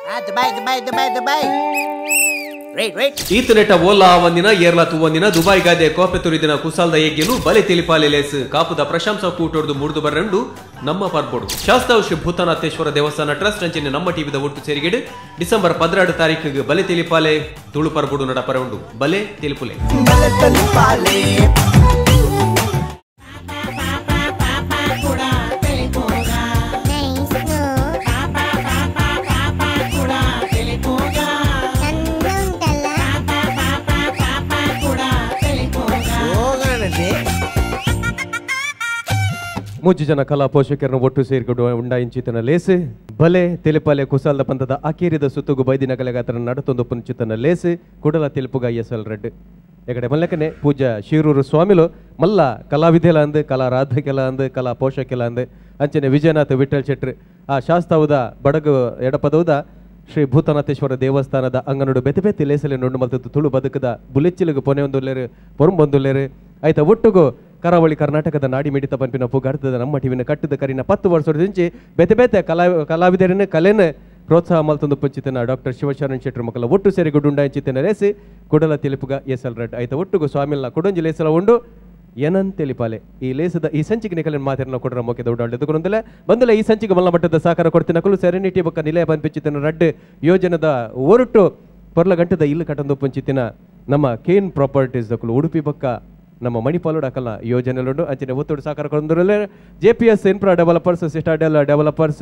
Dubai Dubai Dubai Dubai right right ಈತನೆಟ ಓಲಾ ಒಂದಿನ ಏರ್ಲಾ ತೂವಂದಿನ Dubai ಗಾದೆ ಕೋಪೆ ತುರಿದಿನ ಕುಸಾಲ್ದ ಯಜ್ಞನು ಬಲೆ ತಿಳಿಪಾಲೆ ಲೇಸ್ ಕಾಪುದ ಪ್ರಶಂಸಾ ಕೂಟೊಡ್ದು ಮುರಿದು ಬರಂಡು ನಮ್ಮ ಪರ್ಬೋಡು ಶಾಸ್ತಾವ್ ಶ್ರೀ ಭೂತನಾಥೇಶ್ವರ ದೇವಸ್ಥಾನ ಟ್ರಸ್ಟ್ ಅಂಚಿನ ನಮ್ಮ ಟಿವಿದ ಒಟ್ಟು ಸೇರಿಗೆಡು ಡಿಸೆಂಬರ್ 12 ತಾರೀಕಿಗೆ ಬಲೆ ತಿಳಿಪಾಲೆ ತುಳು ಪರ್ಬೋಡು ನಡಪರ ಉಂಡು ಬಲೆ ತಿಳಿಪುಲೆ ಬಲೆ ತಿಳಿಪಾಲೆ. ಮೂಜಿ ಜನ ಕಲಾ ಪೋಷಕರನ್ನು ಒಟ್ಟು ಸೇರಿಕೊಂಡು ಉಂಡಾಯಿಂಚಿತನ ಲೇಸು ಬಲೆ ತೆಲಿಪಾಲೆ ಕುಸಾಲ್ದ ಪಂಥದ ಅಕೇರಿದ ಸುತ್ತುಗು ಬೈದಿನ ಕಲೆಗಾತ್ರ ನಡತೊಂದು ಪುಂಚಿತನ ಲೇಸು ಕುಡಲ ತೆಲುಪುಗ ಎಸ್ ಎಲ್ ರೆಡ್ ಎಕಡೆ ಮಲ್ಲಕನೆ ಪೂಜಾ ಶಿರೂರು ಸ್ವಾಮಿಲು ಮಲ್ಲ ಕಲಾವಿದೆಲ ಅಂದು ಕಲಾರಾಧಕೆಲ ಅಂದು ಕಲಾ ಪೋಷಕೆಲ ಅಂದು ಅಂಚನೆ ವಿಜಯನಾಥ ವಿಠಲ್ ಶೆಟ್ರು ಆ ಶಾಸ್ತಾವುದ ಬಡಗು ಎಡಪದವುದ ಶ್ರೀ ಭೂತನಾಥೇಶ್ವರ ದೇವಸ್ಥಾನದ ಅಂಗನೋಡು ಬೆತೆ ಬೆತೆ ಲೇಸಲೆ ನೋಡು ಮಲ್ತದ್ದು ತುಳು ಬದುಕದ ಬುಲೆಚ್ಚಿಲಿಗೆ ಪೊನೆ ಒಂದುಲ್ಲೇರು ಪೊರಂಬೊಂದುಲ್ಲೇರು ಆಯ್ತಾ ಒಟ್ಟುಗು ಕರಾವಳಿ ಕರ್ನಾಟಕದ ನಾಡಿ ಮಿಡಿತ ಪಂಪಿನ ಪುಗಾರ್ತದ ನಮ್ಮ ಟಿವಿನ ಕಟ್ಟಿದ ಕರಿನ 10 ವರ್ಷದಿಂಚಿ ಬೆತೆ ಬೆತೆ ಕಲಾವಿದರನ್ನ ಕಲೆನ ಪ್ರೋತ್ಸಾಹ ಮಲ್ತೊಂದು ಪಂಚಿತನ ಡಾಕ್ಟರ್ ಶಿವಶರಣ್ ಶೆಟ್ಟರು ಮಕ್ಕಳ ಒಟ್ಟು ಸೇರಿ ಗುಡ್ಡುಂಡಾಂಚಿತನ ರೇಸಿ ಕುಡಲ ತೆಲುಪುಗ ಎಸ್ ಎಲ್ ರೆಡ್ ಆಯ್ತಾ ಒಟ್ಟುಗು ಸ್ವಾಮಿಲ್ನ ಕೊಡೊಂಜಿ ಲೇಸಲ ಉಂಡು ಏನಂತ ತಿಳಿಪಾಲೆ ಈ ಲೇಸದ ಈ ಸಂಚಿಕೆ ನಿಕಲಿನ ಮಾತಿನ ಕೊಡರ ಮೊಕ್ಕೆ ದೊಡ್ಡ ಬಂದಲೆ ಈ ಸಂಚಿಗೆ ಮಲ್ಲ ಮಟ್ಟದ ಸಹಕಾರ ಕೊಡ್ತಿನ ಕುಲು ಸೆರೆನಿಟಿ ಬೊಕ್ಕ ನಿಲಯ ಪಂಪಿಚಿತನ ರಡ್ಡ್ ಯೋಜನದ ಒರಟು ಪೊರ್ಲ ಗಂಟದ ಇಲ್ಲು ಕಟಂದು ಪಂಚಿತಿನ ನಮ್ಮ ಕೇನ್ ಪ್ರಾಪರ್ಟೀಸ್ ದಕುಲು ಉಡುಪಿ ಬೊಕ್ಕ ನಮ್ಮ ಮಣಿಪಾಲೋಡ ಅಕಲ್ನ ಯೋಜನೆಲುಂಡು ಅಂಚನೆ ಒತ್ತುಡು ಸಹಕಾರ ಕೊಡೊಂದುಲ್ಲೆರ್ J P S infra developers citadel developers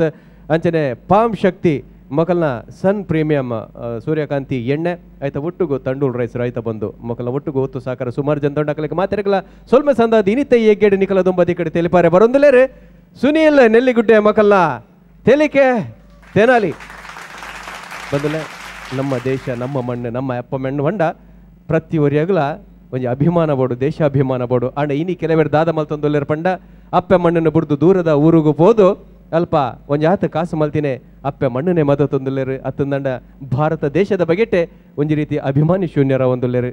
ಅಂಚನೆ ಪಾಮ್ ಶಕ್ತಿ ಮಕ್ಕಳನ್ನ ಸನ್ ಪ್ರೀಮಿಯಂ ಸೂರ್ಯಕಾಂತಿ ಎಣ್ಣೆ ಆಯ್ತಾ ಒಟ್ಟುಗು ತಂಡೂಲ್ ರೈಸ್ ರೈತ ಬಂದು ಮಕ್ಕಳ ಒಟ್ಟುಗು ಒತ್ತು ಸಾಕಾರ ಸುಮಾರು ಜನ ದೊಡ್ಡ ಮಾತಿರಕಲ ಸೊಲ್ಮೆ ಸಂದ ದಿನಿತ ಏಗೇಡು ನಿಕಲ ದುಂಬದಿ ಕಡೆ ತೆಲಿಪಾರೆ ಬರೊಂದುಲೇರು ಸುನೀಲ್ ನೆಲ್ಲಿಗುಡ್ಡೆ ಮಕ್ಕಳ ತೆಲಿಕೆ ತೆನಾಲಿ ಬಂದಲೆ ನಮ್ಮ ದೇಶ ನಮ್ಮ ಮಣ್ಣು ನಮ್ಮ ಅಪ್ಪ ಮಣ್ಣು ಹೊಂಡ ಪ್ರತಿ ಒರಿಯಾಗಲ ಒಂಜಿ ಅಭಿಮಾನ ಬೋಡು ದೇಶಾಭಿಮಾನ ಬೋಡು ಅಂಡ ಇನಿ ಕೆಲವರು ದಾದ ಮಲ್ತೊಂದುಲ್ಲೇರು ಪಂಡ ಅಪ್ಪೆ ಮಣ್ಣನ್ನು ಬುಡ್ದು ದೂರದ ಊರುಗು ಪೋದು ಅಲ್ಪ ಒಂಜಿ ಆತ ಕಾಸು ಮಲ್ತಿನೇ ಅಪ್ಪೆ ಮಣ್ಣನೆ ಮದತೊಂದುಲ್ಲೇರು ಅತ್ತಂದಂಡ ಭಾರತ ದೇಶದ ಬಗೆಟೆ ಒಂಜಿ ರೀತಿ ಅಭಿಮಾನಿ ಶೂನ್ಯರ ಒಂದುಲ್ಲೇರು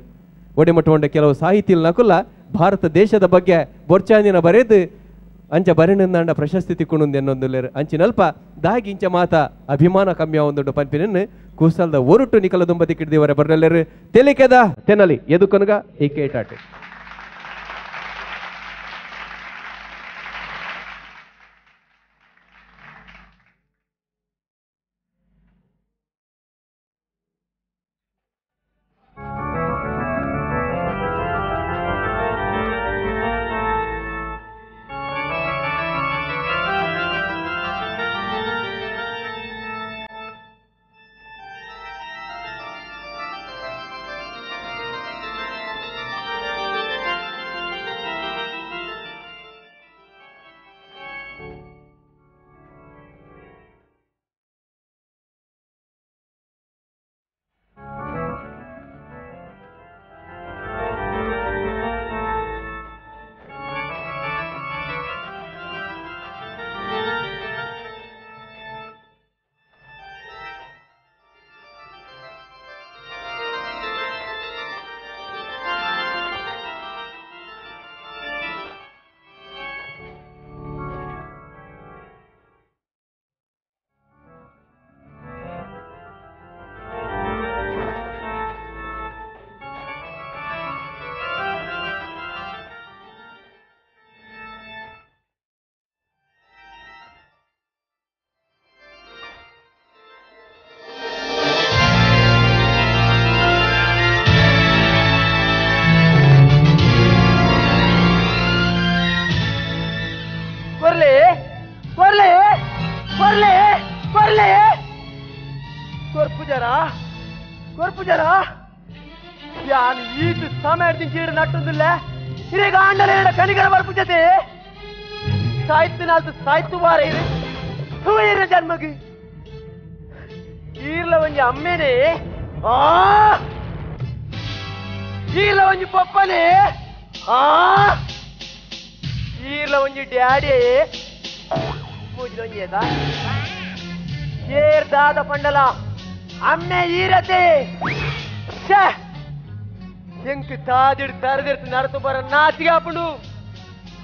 ಒಡೆಮಟ್ಟುಕೊಂಡ ಕೆಲವು ಸಾಹಿತಿಲ್ ನಕುಲ ಭಾರತ ದೇಶದ ಬಗ್ಗೆ ಬೊರ್ಚಾಂದಿನ ಬರೆದು ಅಂಚ ಬರೆನಂದಾಂಡ ಪ್ರಶಸ್ತಿ ತಿಕ್ಕೊಂಡು ಎನ್ನೊಂದುಲ್ಲೇರು ಅಂಚಿನಲ್ಪ ದಾಗಿ ಇಂಚ ಮಾತ ಅಭಿಮಾನ ಕಮ್ಮಿ ಒಂದುಂಡು ಪನ್ಪಿನನ್ನು ಕೂಸಲ್ದ ಒರುಟು ನಿಕಲ ದುಂಬತಿ ಕಿಡ್ದಿವರೆ ಬರ್ನಲ್ಲೇರು ತೆಲಿಕೆದ ತೆನಲಿ ಎದುಕನುಗ ಈ ಕೇಟಾಟೆ. ಜನ್ಮಗಿ ಈರ್ಲ ಒಂಜಿ ಅಮ್ಮೇನೆ ಆ ಈರ್ಲ ಒಂಜಿ ಪಪ್ಪನೆ ಆ ಈರ್ಲ ಒಂಜಿ ಡ್ಯಾಡಿ ಪೂಜೆ ಏರ್ ದಾದ ಪಂಡಲ ಅಮ್ಮೆ ಈರತೆ ಎಂಕ್ ತಾದಿಡ್ ತರದಿರ್ತು ನಡತು ಬರ ನಾಚಿಗೆ ಆಪುಂಡು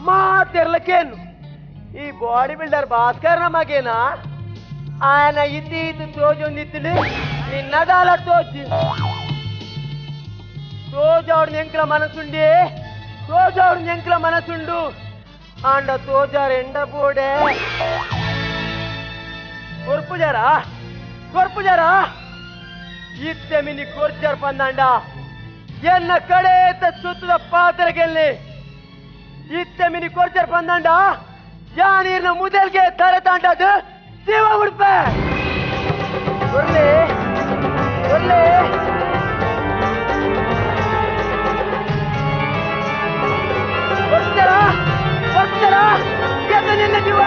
ಮಾತೆರ್ಲಕ್ಕೇನು ಈ ಬಾಡಿ ಬಿಲ್ಡರ್ ಭಾಸ್ಕರ್ ನಮಗೇನಾ ఆయన ఇతి ఇతి తోజొందిత్తుడు నిన్నదాల తోచి తోజావుడు ఎంకల మనసుండి తోజావుడు ఎంకల మనసుండు ఆండ తోజారు ఎండపోడే కొర్పుజారా కొర్పుజారా ಇತ್ತೆಮಿನಿ ಕೊರ್ಜಾರ್ ಪಂದಾಂಡ ಎನ್ನ ಕಡೇತ ಸುತ್ತದ ಪಾತ್ರಗೆಲ್ಲಿ ಇತ್ತೆಮಿನಿ ಕೊರ್ಜಾರ್ ಪಂದಾಂಡ ಯಾ ನೀರಿನ ಮುದಲ್ಗೆ ತರ ತಾಂಡದು ಶಿವ ಉಡುಪೆ ಕೊರ್ಲೆ ಕೊರ್ಲೆ ಕೊರ್ಜಾರ ಕೊರ್ಜಾರ ಎದ್ದು ನಿನ್ನ ಜೀವ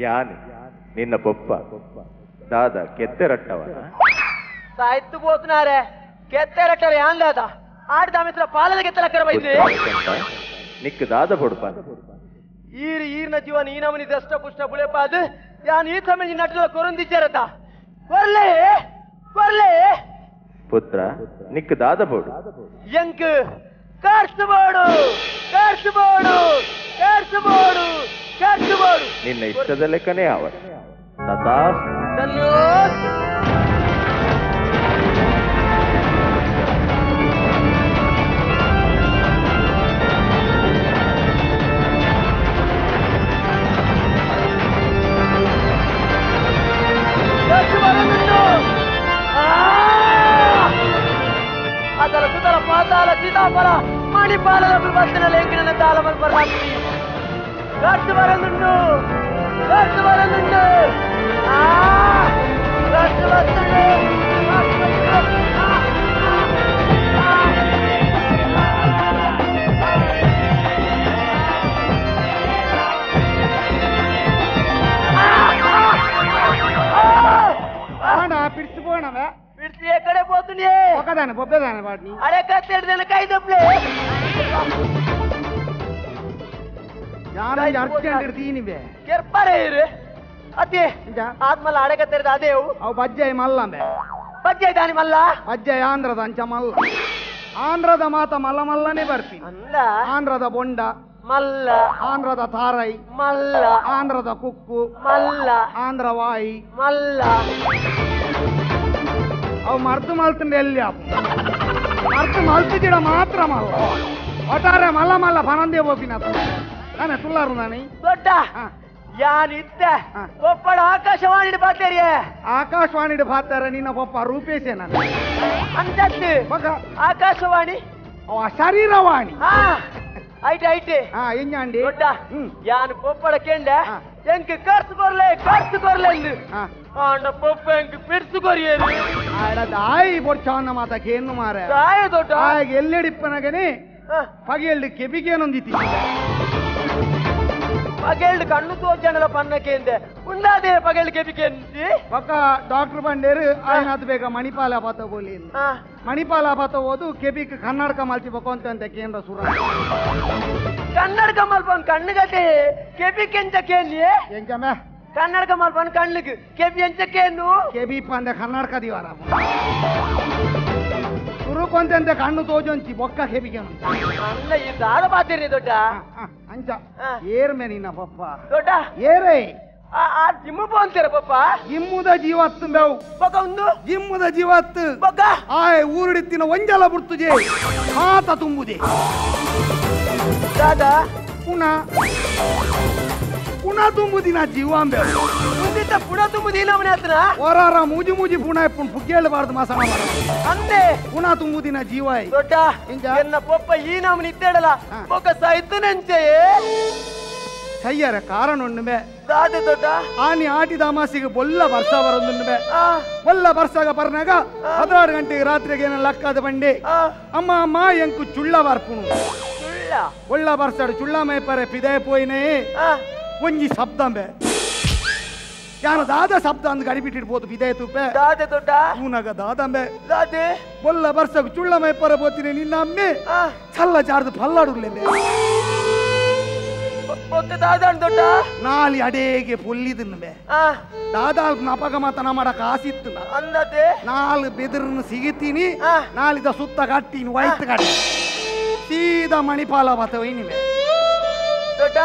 ಯಾನೆ ನಿನ್ನ ಪೊಪ್ಪ ದಾದ ಕೆತ್ತೆರಟ್ಟವ ಸಾಯ್ತು పోతున్నారే ಕೆತ್ತೆರಟ್ಟರ ಯಾನ್ ದಾದ ಆಡ್ದ ಮಿತ್ರ ಪಾಲದ ಕೆತ್ತಲಕ್ಕರ ಬೈದೆ ನಿಕ್ ದಾದ ಪೊಡುಪ ಈರ್ ಈರ್ನ ಜೀವನ ಈ ನಮನಿ ದಷ್ಟ ಪುಷ್ಟ ಬುಳೆಪಾದ ಯಾನ್ ಈ ಸಮಯ ನಟಲ ಕೊರಂದಿಜ್ಜರತ ಕೊರ್ಲೆ ಕೊರ್ಲೆ ಪುತ್ರ ನಿಕ್ ದಾದ ಪೊಡು ಎಂಕ್ ಕಾರ್ಸು ಬೋಡು ಕಾರ್ಸು ಬೋಡು ಕಾರ್ಸು ಬೋಡು ಕಾರ್ಸು ಬೋಡು ನಿನ್ನ ಇಷ್ಟದ ಲೆಕ್ಕನೇ ಆವ ತಥಾಸ್ತು. ಧನ್ಯೋಸ್ತು. ಅದರ ಸುತರ ಪಾತಾಳ ಸೀತಾಫಲ ಮಣಿಪಾಲದ ಬಸ್ಸಿನ ಲೇಖನ ತಾಳಮಲ್ ಪರಾತ್ರಿ ಖರ್ಚು ಬರನುಂಡು ಖರ್ಚು ಬರನುಂಡು ಆ ಖರ್ಚು ಬರ್ತದೆ. పిడిచిపోయినవే పిడిచి ఎక్కడే పోతుంది ఒకదాని బొబ్బేదాని వాడిని అరే కత్తెడదాని కైదప్లే ಅರ್ಜೆಂಟ್ ತೀನಿವೆ ಕೆರ್ಪರೆ ಇರು ಅತಿ ಆತ್ಮಲ್ಲ ಅಡೆ ಕತ್ತೆಡ್ದ ಅದೇವು ಅವು ಬಜ್ಜಾಯಿ ಮಲ್ಲಂಬೆ ಬಜ್ಜಾಯಿ ದಾನಿ ಮಲ್ಲ ಬಜ್ಜಾಯಿ ಆಂಧ್ರದ ಅಂಚ ಮಲ್ಲ ಆಂಧ್ರದ ಮಾತ ಮಲ್ಲ ಮಲ್ಲನೇ ಬರ್ತೀನಿ ಅಂದ ಆಂಧ್ರದ ಬೊಂಡ ಮಲ್ಲ ಆಂಧ್ರದ ತಾರೈ ಮಲ್ಲ ಆಂಧ್ರದ ಕುಕ್ಕು ಮಲ್ಲ ಆಂಧ್ರ ವಾಯಿ ಮಲ್ಲ ಅವು ಮರ್ತು ಮಲ್ತಂಡೆ ಎಲ್ಲಿ ಮರ್ತು ಮಲ್ತಿದ್ದೀಡ ಮಾತ್ರ ಮಲ್ಲ ಒಟ್ಟಾರೆ ಮಲ್ಲ ಮಲ್ಲ ಪನಂದೇ ಹೋಗಿನ ನಾನೇ ತುಲ್ಲಾರು ನಾನೇ ದೊಡ್ಡ ಯಾನಿದ್ದೆ ಒಪ್ಪಡ ಆಕಾಶವಾಣಿ ಬಾತೇರಿಯೇ ಆಕಾಶವಾಣಿ ಬಾತಾರೆ ನಿನ್ನ ಪಪ್ಪ ರೂಪೇಶೇ ನಾನು ಅಂತದ್ದು ಆಕಾಶವಾಣಿ ಅವ ಶರೀರವಾಣಿ ಐಟ್ ಐಟ್ ಎಂಜಾಂಡಿ ದೊಡ್ಡ ಯಾನು ಪೊಪ್ಪಡ ಕೆಂಡ ಎಂಕ್ ಖರ್ಚು ಕೊರ್ಲೆ ಖರ್ಚು ಕೊರ್ಲೆ ಎಂದು ಆಂಡ ಪೊಪ್ಪ ಎಂಕ್ ಪಿರ್ಸು ಕೊರಿಯೇರು ಆಡ ದಾಯಿ ಬೊಡ್ಚಾವನ್ನ ಮಾತಕ್ಕೆ ಏನು ಮಾರೆ ದಾಯ ದೊಡ್ಡ ಆಗ ಎಲ್ಲೆಡಿಪ್ಪನಗನೆ ಪಗೆಲ್ಡು ಕೆಬಿಗೇನೊಂದಿತಿ ಪಗೆಲ್ಡು ಕಣ್ಣು ತೋಚಣಲ ಪನ್ನಕೆಂದೆ ಉಂದಾದೆ ಪಗೆಲ್ಡು ಕೆಬಿಕೆಂತಿ ಪಕ್ಕ ಡಾಕ್ಟರ್ ಬಂಡೇರು ಆಯ್ನಾತ್ ಬೇಗ ಮಣಿಪಾಲ ಪಾತ ಬೋಲಿ ಮಣಿಪಾಲ ಪಾತ ಓದು ಕೆಬಿಕ್ ಕನ್ನಡಕ ಮಲ್ಚಿ ಬಕೊಂತ ಅಂತ ಕೇಂದ್ರ ಸುರ ಕನ್ನಡಕ ಮಲ್ಪನ್ ಕಣ್ಣುಗಟ್ಟೆ ಕೆಬಿಕೆಂಚ ಕೇಳಿ ಎಂಚಮೆ ಕನ್ನಡಕ ಮಲ್ಪನ್ ಕಣ್ಣುಗೆ ಕೆಬಿ ಎಂಚ ಕೇನು ಕೆಬಿ ಪಂದೆ ಕನ್ನಡಕ ದಿವಾರ ಸುರುಕೊಂತಂತೆ ಕಣ್ಣು ತೋಜೊಂಚಿ ಬೊಕ್ಕ ಕೆಬಿಕೆನು ಅಲ್ಲ ಈ ದಾರ ಬಾತಿರಿ ದೊಡ್ಡ ಅಂಚ ಏರ್ಮೆ ನಿನ್ನ ಪಪ್ಪ ದೊಡ್ಡ ಏರೇ ಆ ಜಿಮ್ಮು ಅಂತೀರ ಪಪ್ಪ ಜಿಮ್ಮುದ ಜೀವತ್ತು ಬೇವು ಬೊಕ್ಕ ಒಂದು ಜಿಮ್ಮುದ ಜೀವತ್ತು ಬೊಕ್ಕ ಆಯ್ ಊರುಡಿತ್ತಿನ ಒಂಜಲ ಬುಡ್ತುಜೆ ಮಾತ ತುಂಬುದೆ ದಾದಾ ಪುನಃ ಪುನಃ ತುಂಬುದಿನ ಜೀವಾಂಬೆ ಮುಂದಿದ್ದ ಪುನಃ ತುಂಬುದಿನ ಅವನೇ ಹತ್ರ ಹೊರಾರ ಮೂಜಿ ಮೂಜಿ ಪುನಃ ಪುಣ್ ಪುಕ್ಕೇಳಬಾರ್ದು ಮಾಸಣ ಅಂದೆ ಪುನಃ ತುಂಬುದಿನ ಜೀವ ದೊಡ್ಡ ಎನ್ನ ಪೊಪ್ಪ ಈ ನಮ್ಮನ್ನ ಇದ್ದೇಡಲ್ಲ ಬೊಕ್ಕ ಸೈತನಂಚೆಯೇ ಸಯ್ಯರ ಕಾರಣ ಒಣ್ಣುಮೆ ದಾದೆ ದೊಡ್ಡ ಆನಿ ಆಟಿದ ಅಮಾಸಿಗೆ ಬೊಲ್ಲ ಬರ್ಸ ಬರೊಂದುಣ್ಣುಮೆ ಬೊಲ್ಲ ಬರ್ಸಾಗ ಬರ್ನಾಗ 16 ಗಂಟೆಗೆ ರಾತ್ರಿಗೆ ಏನ ಲಕ್ಕಾದ ಬಂಡಿ ಅಮ್ಮ ಅಮ್ಮ ಎಂಕು ಚುಳ್ಳ ಬರ್ಪುಣು ಚುಳ್ಳ ಒಳ್ಳ ಬರ್ಸಾಡು ಚುಳ್ಳ ಮೈಪರೆ ಪಿದೆ ಪೋಯಿನೇ ಒಂಜಿ ಶಬ್ದಂಬೆ ಯಾನ ದಾದ ಶಬ್ದ ಅಂದ್ ಗಡಿಬಿಟ್ಟಿಡ್ಬೋದು ಪಿದೆ ತುಪ್ಪೆ ದಾದೆ ದೊಡ್ಡ ಪೂನಾಗ ದಾದಂಬೆ ದಾದೆ ಬೊಲ್ಲ ಬರ್ಸಾಗ ಚುಳ್ಳ ಮೈಪರೆ ಪೋತಿನಿ ನಿನ್ನ ಅಮ್ಮೆ ಚಲ್ಲ ಜಾರ್ದು ಪಲ್ಲಾಡುರ್ಲೆಂಬೆ ದಾದಾನ್ ದೊಡ್ಡ ನಾಲಿ ಅಡೇಗೆ ಪೊಲ್ಲಿದನ್ನುಬೆ ದಾದಾಲ್ ನಪಗ ಮಾತ ನಮ್ಮಡ ಕಾಸಿತ್ತು ಅಂದತೆ ನಾಲ್ ಬೆದರ್ನ ಸಿಗಿತೀನಿ ನಾಲಿದ ಸುತ್ತ ಕಟ್ಟಿನಿ ವೈತ್ ಕಟ್ಟಿ ಸೀದಾ ಮಣಿಪಾಲ ಬತ್ತವ ಇನಿಮೆ ದೊಡ್ಡ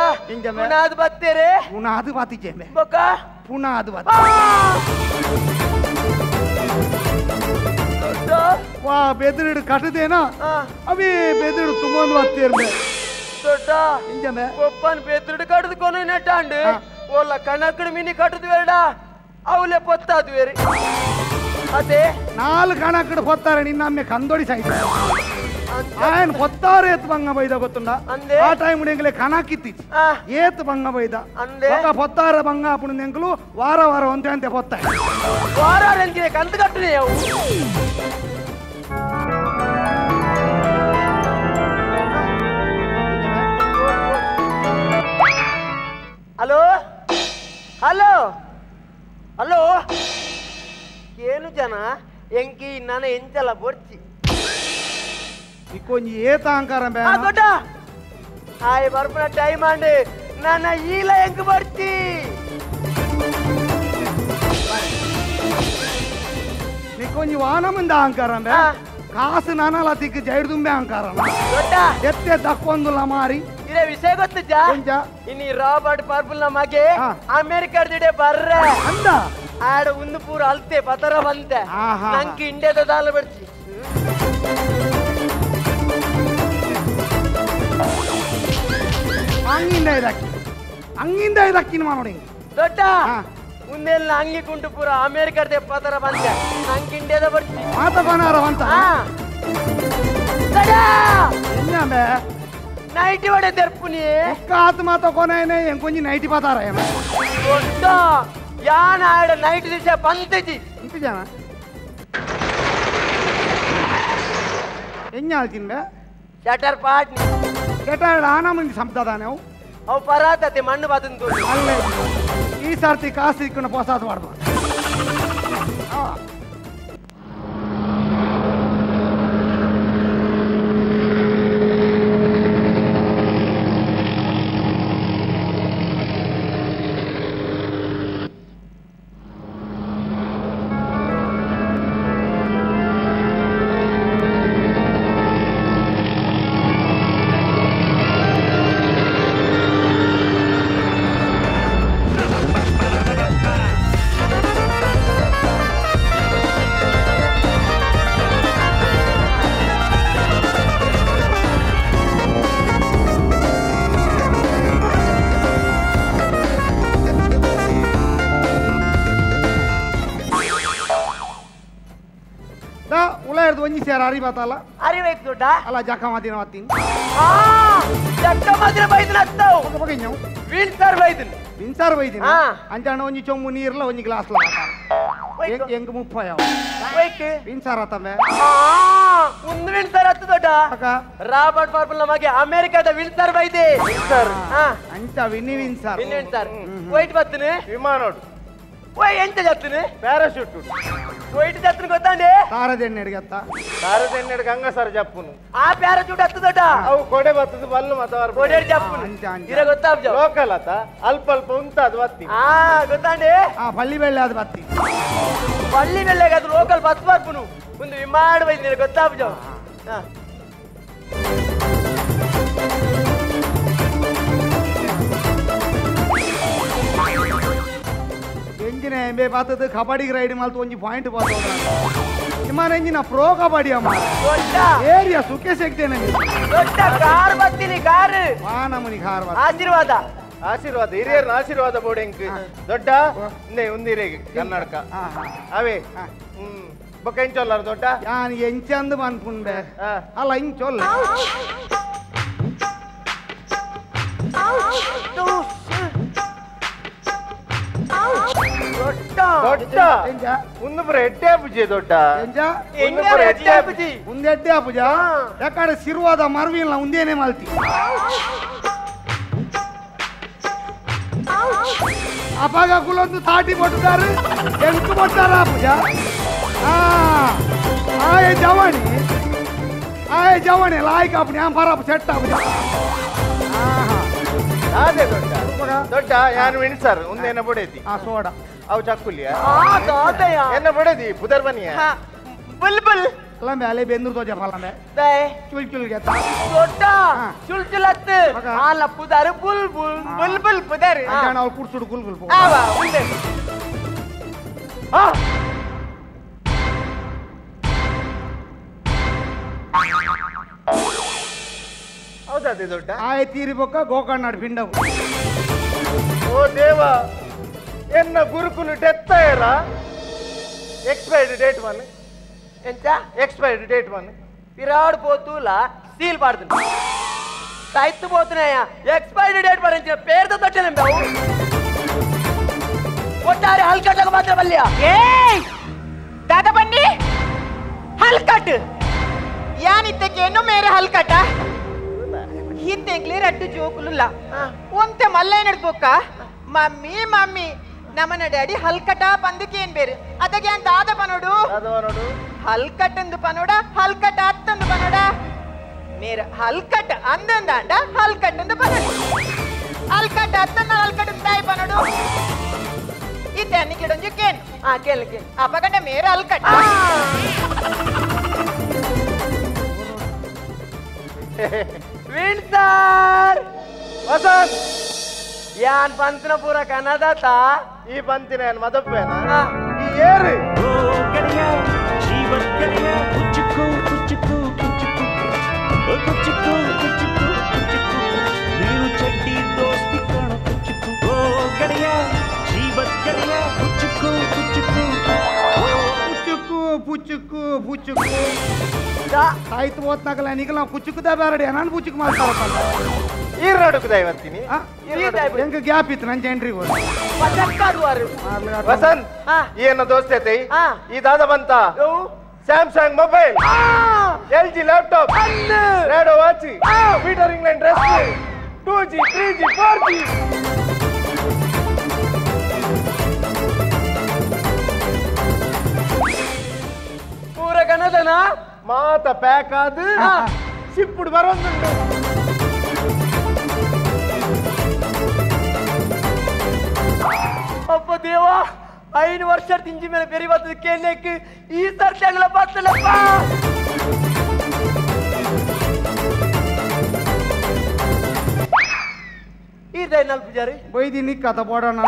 ಪುನಾದ್ ಬತ್ತೇರೆ ಪುನಾದ್ ಬಾತಿಚೇಂಬೆ ಬೊಕ್ಕ ಪುನಾದ್ ಬತ್ತ ವಾ ಬೆದರಿಡು ಕಟ್ಟದೇನಾ ಅವೇ ಬೆದರಿಡು ತುಂಬೊಂದು ಬತ್ತೇರ್ಬೆ ದೊಡ್ಡ ಇಂಜಮೆ ಒಪ್ಪನ್ ಬೆದರಿಡು ಕಟ್ಟದುಕೊನು ನೆಟ್ಟಾಂಡು ಓಲ ಕಣಕಡು ಮಿನಿ ಕಟ್ಟದು ಬೇಡ ಅವಲೆ ಪೊತ್ತಾದು ಬೇರೆ ಅದೇ ನಾಲ್ಕು ಕಣಕಡು ಪೊತ್ತಾರೆ ನಿನ್ನಮ್ಮೆ ಕಂದೊಡಿ ಸಾಯ್ತು ఆయన పొత్తారు ఏత్ బంగ బైద గొత్తుండ ఆ టైం ఎంగలే కణాకిత్తి ఏత్ బంగ బైద ఒక పొత్తార బంగ అప్పుడు ఎంకలు వార వార అంతే అంతే పొత్తాయి వార ఎంకే కంత కట్టునేవు hello hello hello ಏನು ಜನ ಎಂಕಿ ನಾನ ಎಂಚಲ ಬೊರ್ಚಿ కొంచెం ఏ తాంకారం ದೊಡ್ಡ ಆಯ್ ಬರ್ಪುನ ಟೈಮ್ ಅಂಡ್ ನನ್ನ ಈಲ ಎಂಕ್ ಬರ್ತಿ నీకొంచెం వానముంది అహంకారం బే కాసు నానాల తిక్కు జైడు దుంబే అహంకారం ದೊಡ್ಡ ఎత్తే దక్కొందుల మారి ಇದೇ ವಿಷಯ ಗೊತ್ತಿಜ್ಜಾ ಇನ್ನು ರಾಬರ್ಟ್ ಪರ್ಪುಲ್ ಮಗೆ ಅಮೆರಿಕದಿಡೆ ಬರ್ರೆ ಅಂದ ಆಡ ಒಂದು ಪೂರ ಅಲ್ತೆ ಪತರ ಬಂತೆ ನಂಗೆ ಇಂಡಿಯಾದ ದಾಲ ಬರ್ತಿ ಅಂಗಿಂದ ಇದಕ್ಕಿ ಅಂಗಿಂದ ಇದಕ್ಕಿನ ನೋಡಿ ದೊಡ್ಡ ಮುಂದೆಲ್ಲ ಅಂಗಿ ಕುಂಟು ಪೂರ ಅಮೆರಿಕದ ಪತರ ಬಂತೆ ನಂಗೆ ಇಂಡಿಯಾದ ಬರ್ತಿ ಮಾತ ಬನಾರ ಅಂತ ನೈಟಿ ಒಡೆ ದರ್ಪುನಿ ಕಾತ್ ಮಾತ ಕೊನೆ ಎಂಕೊಂಜಿ ನೈಟಿ ಪತಾರ ದೊಡ್ಡ ಯಾನ ಆಡ ನೈಟ್ ದಿವಸ ಬಂತಜಿ ಇಂತ ಜನ ಎಂಜಾಲ್ ತಿನ್ಬೆ ಶಟರ್ ಪಾಟ್ನಿ ಶಟರ್ ಆನ ಮಂದಿ ಸಂಪ್ದಾದಾನೆ ಅವು ಅವು ಪರಾತತೆ ಮಣ್ಣು ಬಾತಂದು ಅಲ್ಲೇ ಈ ಸರ್ತಿ ಕಾಸು ಇಕ್ಕೊಂಡು ಪೊಸಾದ ಮಾಡ್ಬಾರ್ದು. ಅರಿಬತ್ತಲ್ಲ ಅರಿಬೇಕು ದೊಡ್ಡ ಅಲ್ಲ ಜಕ್ಕ ಮಾತಿನ ಮಾತೀನಿ ಜಕ್ಕ ಮಾತಿನ ಬೈದಿನ ಅತ್ತವು ವಿನ್ಸರ್ ಬೈದಿನ ವಿನ್ಸರ್ ಬೈದಿನ ಅಂಚಾಣ ಒಂಜಿ ಚೊಂಬು ನೀರ್ಲ ಒಂಜಿ ಗ್ಲಾಸ್ ಎಂಕ್ ಮುಪ್ಪಾಯ ವಿನ್ಸರ್ ಆತಂಬೆ ಒಂದು ವಿನ್ಸರ್ ಹತ್ತು ದೊಡ್ಡ ರಾಬರ್ಟ್ ಪಾರ್ಪಲ್ ನಮಗೆ ಅಮೆರಿಕದ ವಿನ್ಸರ್ ಬೈದೆ ಅಂಚ Winnie Windsor Winnie Windsor white ಬತ್ತನೆ ವಿಮಾನೋಡು ಓಯ್ ಎಂತ ಜತ್ತನೆ ಪ್ಯಾರಾಶೂಟ್ ವೈಟ್ ಜತ್ತನೆ ಗೊತ್ತಾಂಡೆ ತಾರದೆಣ್ಣೆ ಅಡಿಗತ್ತ ತಾರದೆಣ್ಣೆ ಗಂಗಸರ ಜಪ್ಪುನು ಆ ಪ್ಯಾರಾಶೂಟ್ ಹತ್ತು ದೊಡ್ಡ ಅವು ಕೊಡೆ ಬತ್ತದ ಬಲ್ಲು ಮತವಾರ ಕೊಡೆ ಜಪ್ಪುನು ಇರ ಗೊತ್ತಾಬ್ಜ ಲೋಕಲ್ ಆತ ಅಲ್ಪ ಅಲ್ಪ ಉಂತ ಅದು ಬತ್ತಿ ಆ ಗೊತ್ತಾಂಡೆ ಆ ಪಳ್ಳಿ ಬೆಳ್ಳೆ ಅದು ಬತ್ತಿ ಪಳ್ಳಿ ಬೆಳ್ಳೆ ಅದು ಲೋಕಲ್ ಬಸ್ ಬರ್ಪುನು ಒಂದು ವಿಮಾನ ಬೈದಿರ ಗೊತ್ತಾಬ್ಜ ಎಂಜಿನ ಎಂಬೆ ಪಾತದ ಕಬಡ್ಡಿ ರೈಡ್ ಮಾಲ್ತು ಒಂಜಿ ಪಾಯಿಂಟ್ ಪಾತ ವಿಮಾನ ಎಂಜಿನ ಪ್ರೋ ಕಬಡ್ಡಿ ಅಮ್ಮ ಏರಿಯಾ ಸುಖೆ ಸಿಗ್ತೇನೆ ದೊಡ್ಡ ಕಾರ್ ಬರ್ತೀನಿ ಕಾರ್ ವಾನಮುನಿ ಕಾರ್ ಆಶೀರ್ವಾದ ಆಶೀರ್ವಾದ ಹಿರಿಯರ ಆಶೀರ್ವಾದ ಬೋಡೆಂಕ್ ದೊಡ್ಡ ಇನ್ನೇ ಉಂದಿರೇಗೆ ಕನ್ನಡಕ ಅವೇ ಬೊಕ್ಕ ಎಂಚೊಲ್ಲಾರ ದೊಡ್ಡ ಯಾನ್ ಎಂಚಂದು ಮನ್ಪುಂಡೆ ಅಲ್ಲ ಇಂಚೊಲ್ಲ ದೊಡ್ಡ ಉಂದು ಎಡ್ಡೆ ಪೂಜೆ ದೊಡ್ಡ ಉಂದು ಎಡ್ಡೆ ಪೂಜೆ ಯಾಕಂದ್ರೆ ಸಿರುವಾದ ಮರ್ವಿಲ್ಲ ಉಂದೇನೆ ಮಲ್ತಿ ಅಪಾಗ ಕುಲೊಂದು ತಾಟಿ ಕೊಟ್ಟಿದ್ದಾರೆ ಎಂಟು ಕೊಟ್ಟಾರ ಪೂಜಾ ಆಯ್ ಜವಣಿ ಆಯ್ ಜವಣಿ ಲಾಯ್ಕ ಅಪ್ಪಣೆ ಪರಪ್ ಸೆಟ್ ಪೂಜಾ. ಅದೇ ದೊಡ್ಡ ದೊಡ್ಡ ಯಾನು ವಿಣ್ಸರ್ ಒಂದೇನ ಬಡೇತಿ ಆ ಸೋಡಾ ಅವು ಚಕ್ಕುಲಿಯ ಎನ್ನ ಬಡೇದಿ ಪುದರ್ ಬನಿಯ ಬುಲ್ಬುಲ್ ಅಲ್ಲಂಬೆ ಅಲೆ ಬೆಂದೂರು ತೋಜ ಫಲಂಬೆ ಚುಲ್ ಚುಲ್ ಗೆತ್ತ ದೊಡ್ಡ ಚುಲ್ ಚುಲ್ ಅತ್ತು ಆಲ ಪುದರ್ ಬುಲ್ಬುಲ್ ಬುಲ್ಬುಲ್ ಪುದರ್ ಅಂಜಾಣ ಅವ್ರು ಕುಡ್ಸುಡು ಗುಲ್ಗುಲ್ ಆವಾ ಉಂಡೆ ಆ ಹೌದಾ ದೊಡ್ಡ ಆಯ್ ತೀರಿ ಬೊಕ್ಕ ಗೋಕರ್ಣ ಪಿಂಡವು ಓ ದೇವ ಎನ್ನ ಗುರುಕುಲು ಡೆತ್ ಆಯರ expiry date one ಎಂತ expiry date one Virat పోతూల seal పాడుతుంది సైతు పోతున్నాయా ఎక్స్పైరీ డేట్ పడించిన పేరుతో తట్టలేం బాబు ఒట్టారి హల్కట్లకు మాత్రం మళ్ళీ ఏయ్ దాదా బన్నీ హల్కట్ యానిత్తకేను మేరే హల్కట హిత్తెంగ్లే రడ్డు జోకులులా ఒంತೆ ಮಲ್ಲೈನಡ್ ಬೊಕ್ಕ ಮಮ್ಮಿ ಮಮ್ಮಿ ನಮನ ಡ್ಯಾಡಿ ಹಲ್ಕಟ ಪಂದಕೇನ್ ಬೇರೆ ಅದಕ್ಕೆ ಅಂತ ಆದ ಪನೋಡು ಹಲ್ಕಟ್ಟಂದು ಪನೋಡ ಹಲ್ಕಟ ಅತ್ತಂದು ಪನೋಡ ಮೇರ ಹಲ್ಕಟ್ ಅಂದಂದಾಂಡ ಹಲ್ಕಟ್ಟಂದು ಪನೋಡು ಹಲ್ಕಟ್ ಅತ್ತಂದ ಹಲ್ಕಟ್ಟಂದು ತಾಯಿ ಪನೋಡು ಇತ್ತೆ ಅನ್ನಿಕ್ಕಿಡೊಂಜಿ ಕೇನ್ ಆ ಕೇಳು ಕೇಳು ಅಪಗಂಡ ಮೇರ ಹಲ್ಕಟ್ ವಿಣ್ಸರ್ ವಸಂತ್ ಯಾನ್ ಪಂತಿನ ಪೂರ ಕನ್ನದಾತ ಈ ಪಂತಿನ ಏನ್ ಮದಪ್ಪೇನ ಈ ಏರು ಪುಚ್ಚುಕ್ಕು ಪುಚ್ಚುಕ್ಕು ಪುಚ್ಚುಕ್ಕು ಆಯ್ತು ಓದ್ನಾಗಲ್ಲ ನಿಗಲ ಪುಚ್ಚುಕ್ಕುದ ಬೇರಡಿ ನಾನು ಪುಚ್ಚುಕ್ ಮಾಡ್ತಾರಪ್ಪ ಈರಡುಕುದ ಇವತ್ತಿನಿ ಹೆಂಗ ಗ್ಯಾಪ್ ಇತ್ತು ನಂಜೆ ಎಂಟ್ರಿ ವಸಂತ್ ಏನ ದೋಸ್ತ ಐತಿ ಈ ದಾದ ಬಂತ Samsung mobile LG laptop Rado watch Peter England dress 2G 3G 4G ಪೂರ ಕನ್ನದನ ಮಾತ ಪ್ಯಾಕ್ ಆದ ಸಿಪ್ಪುಡು ಬರೋದುಂಟು ಅಪ್ಪ ದೇವ 5 ವರ್ಷ ತಿಂಜಿ ಮೇಲೆ ಬೆರಿ ಬರ್ತದೆ ಕೇಳಕ್ಕೆ ಈ ಸರ್ತಿ ಆಗಲ ಬರ್ತಲಪ್ಪ ಈ ನಲ್ ಪೂಜಾರಿ ಬೈದಿ ನಿಕ್ಕತ ಬೋಡೋಣ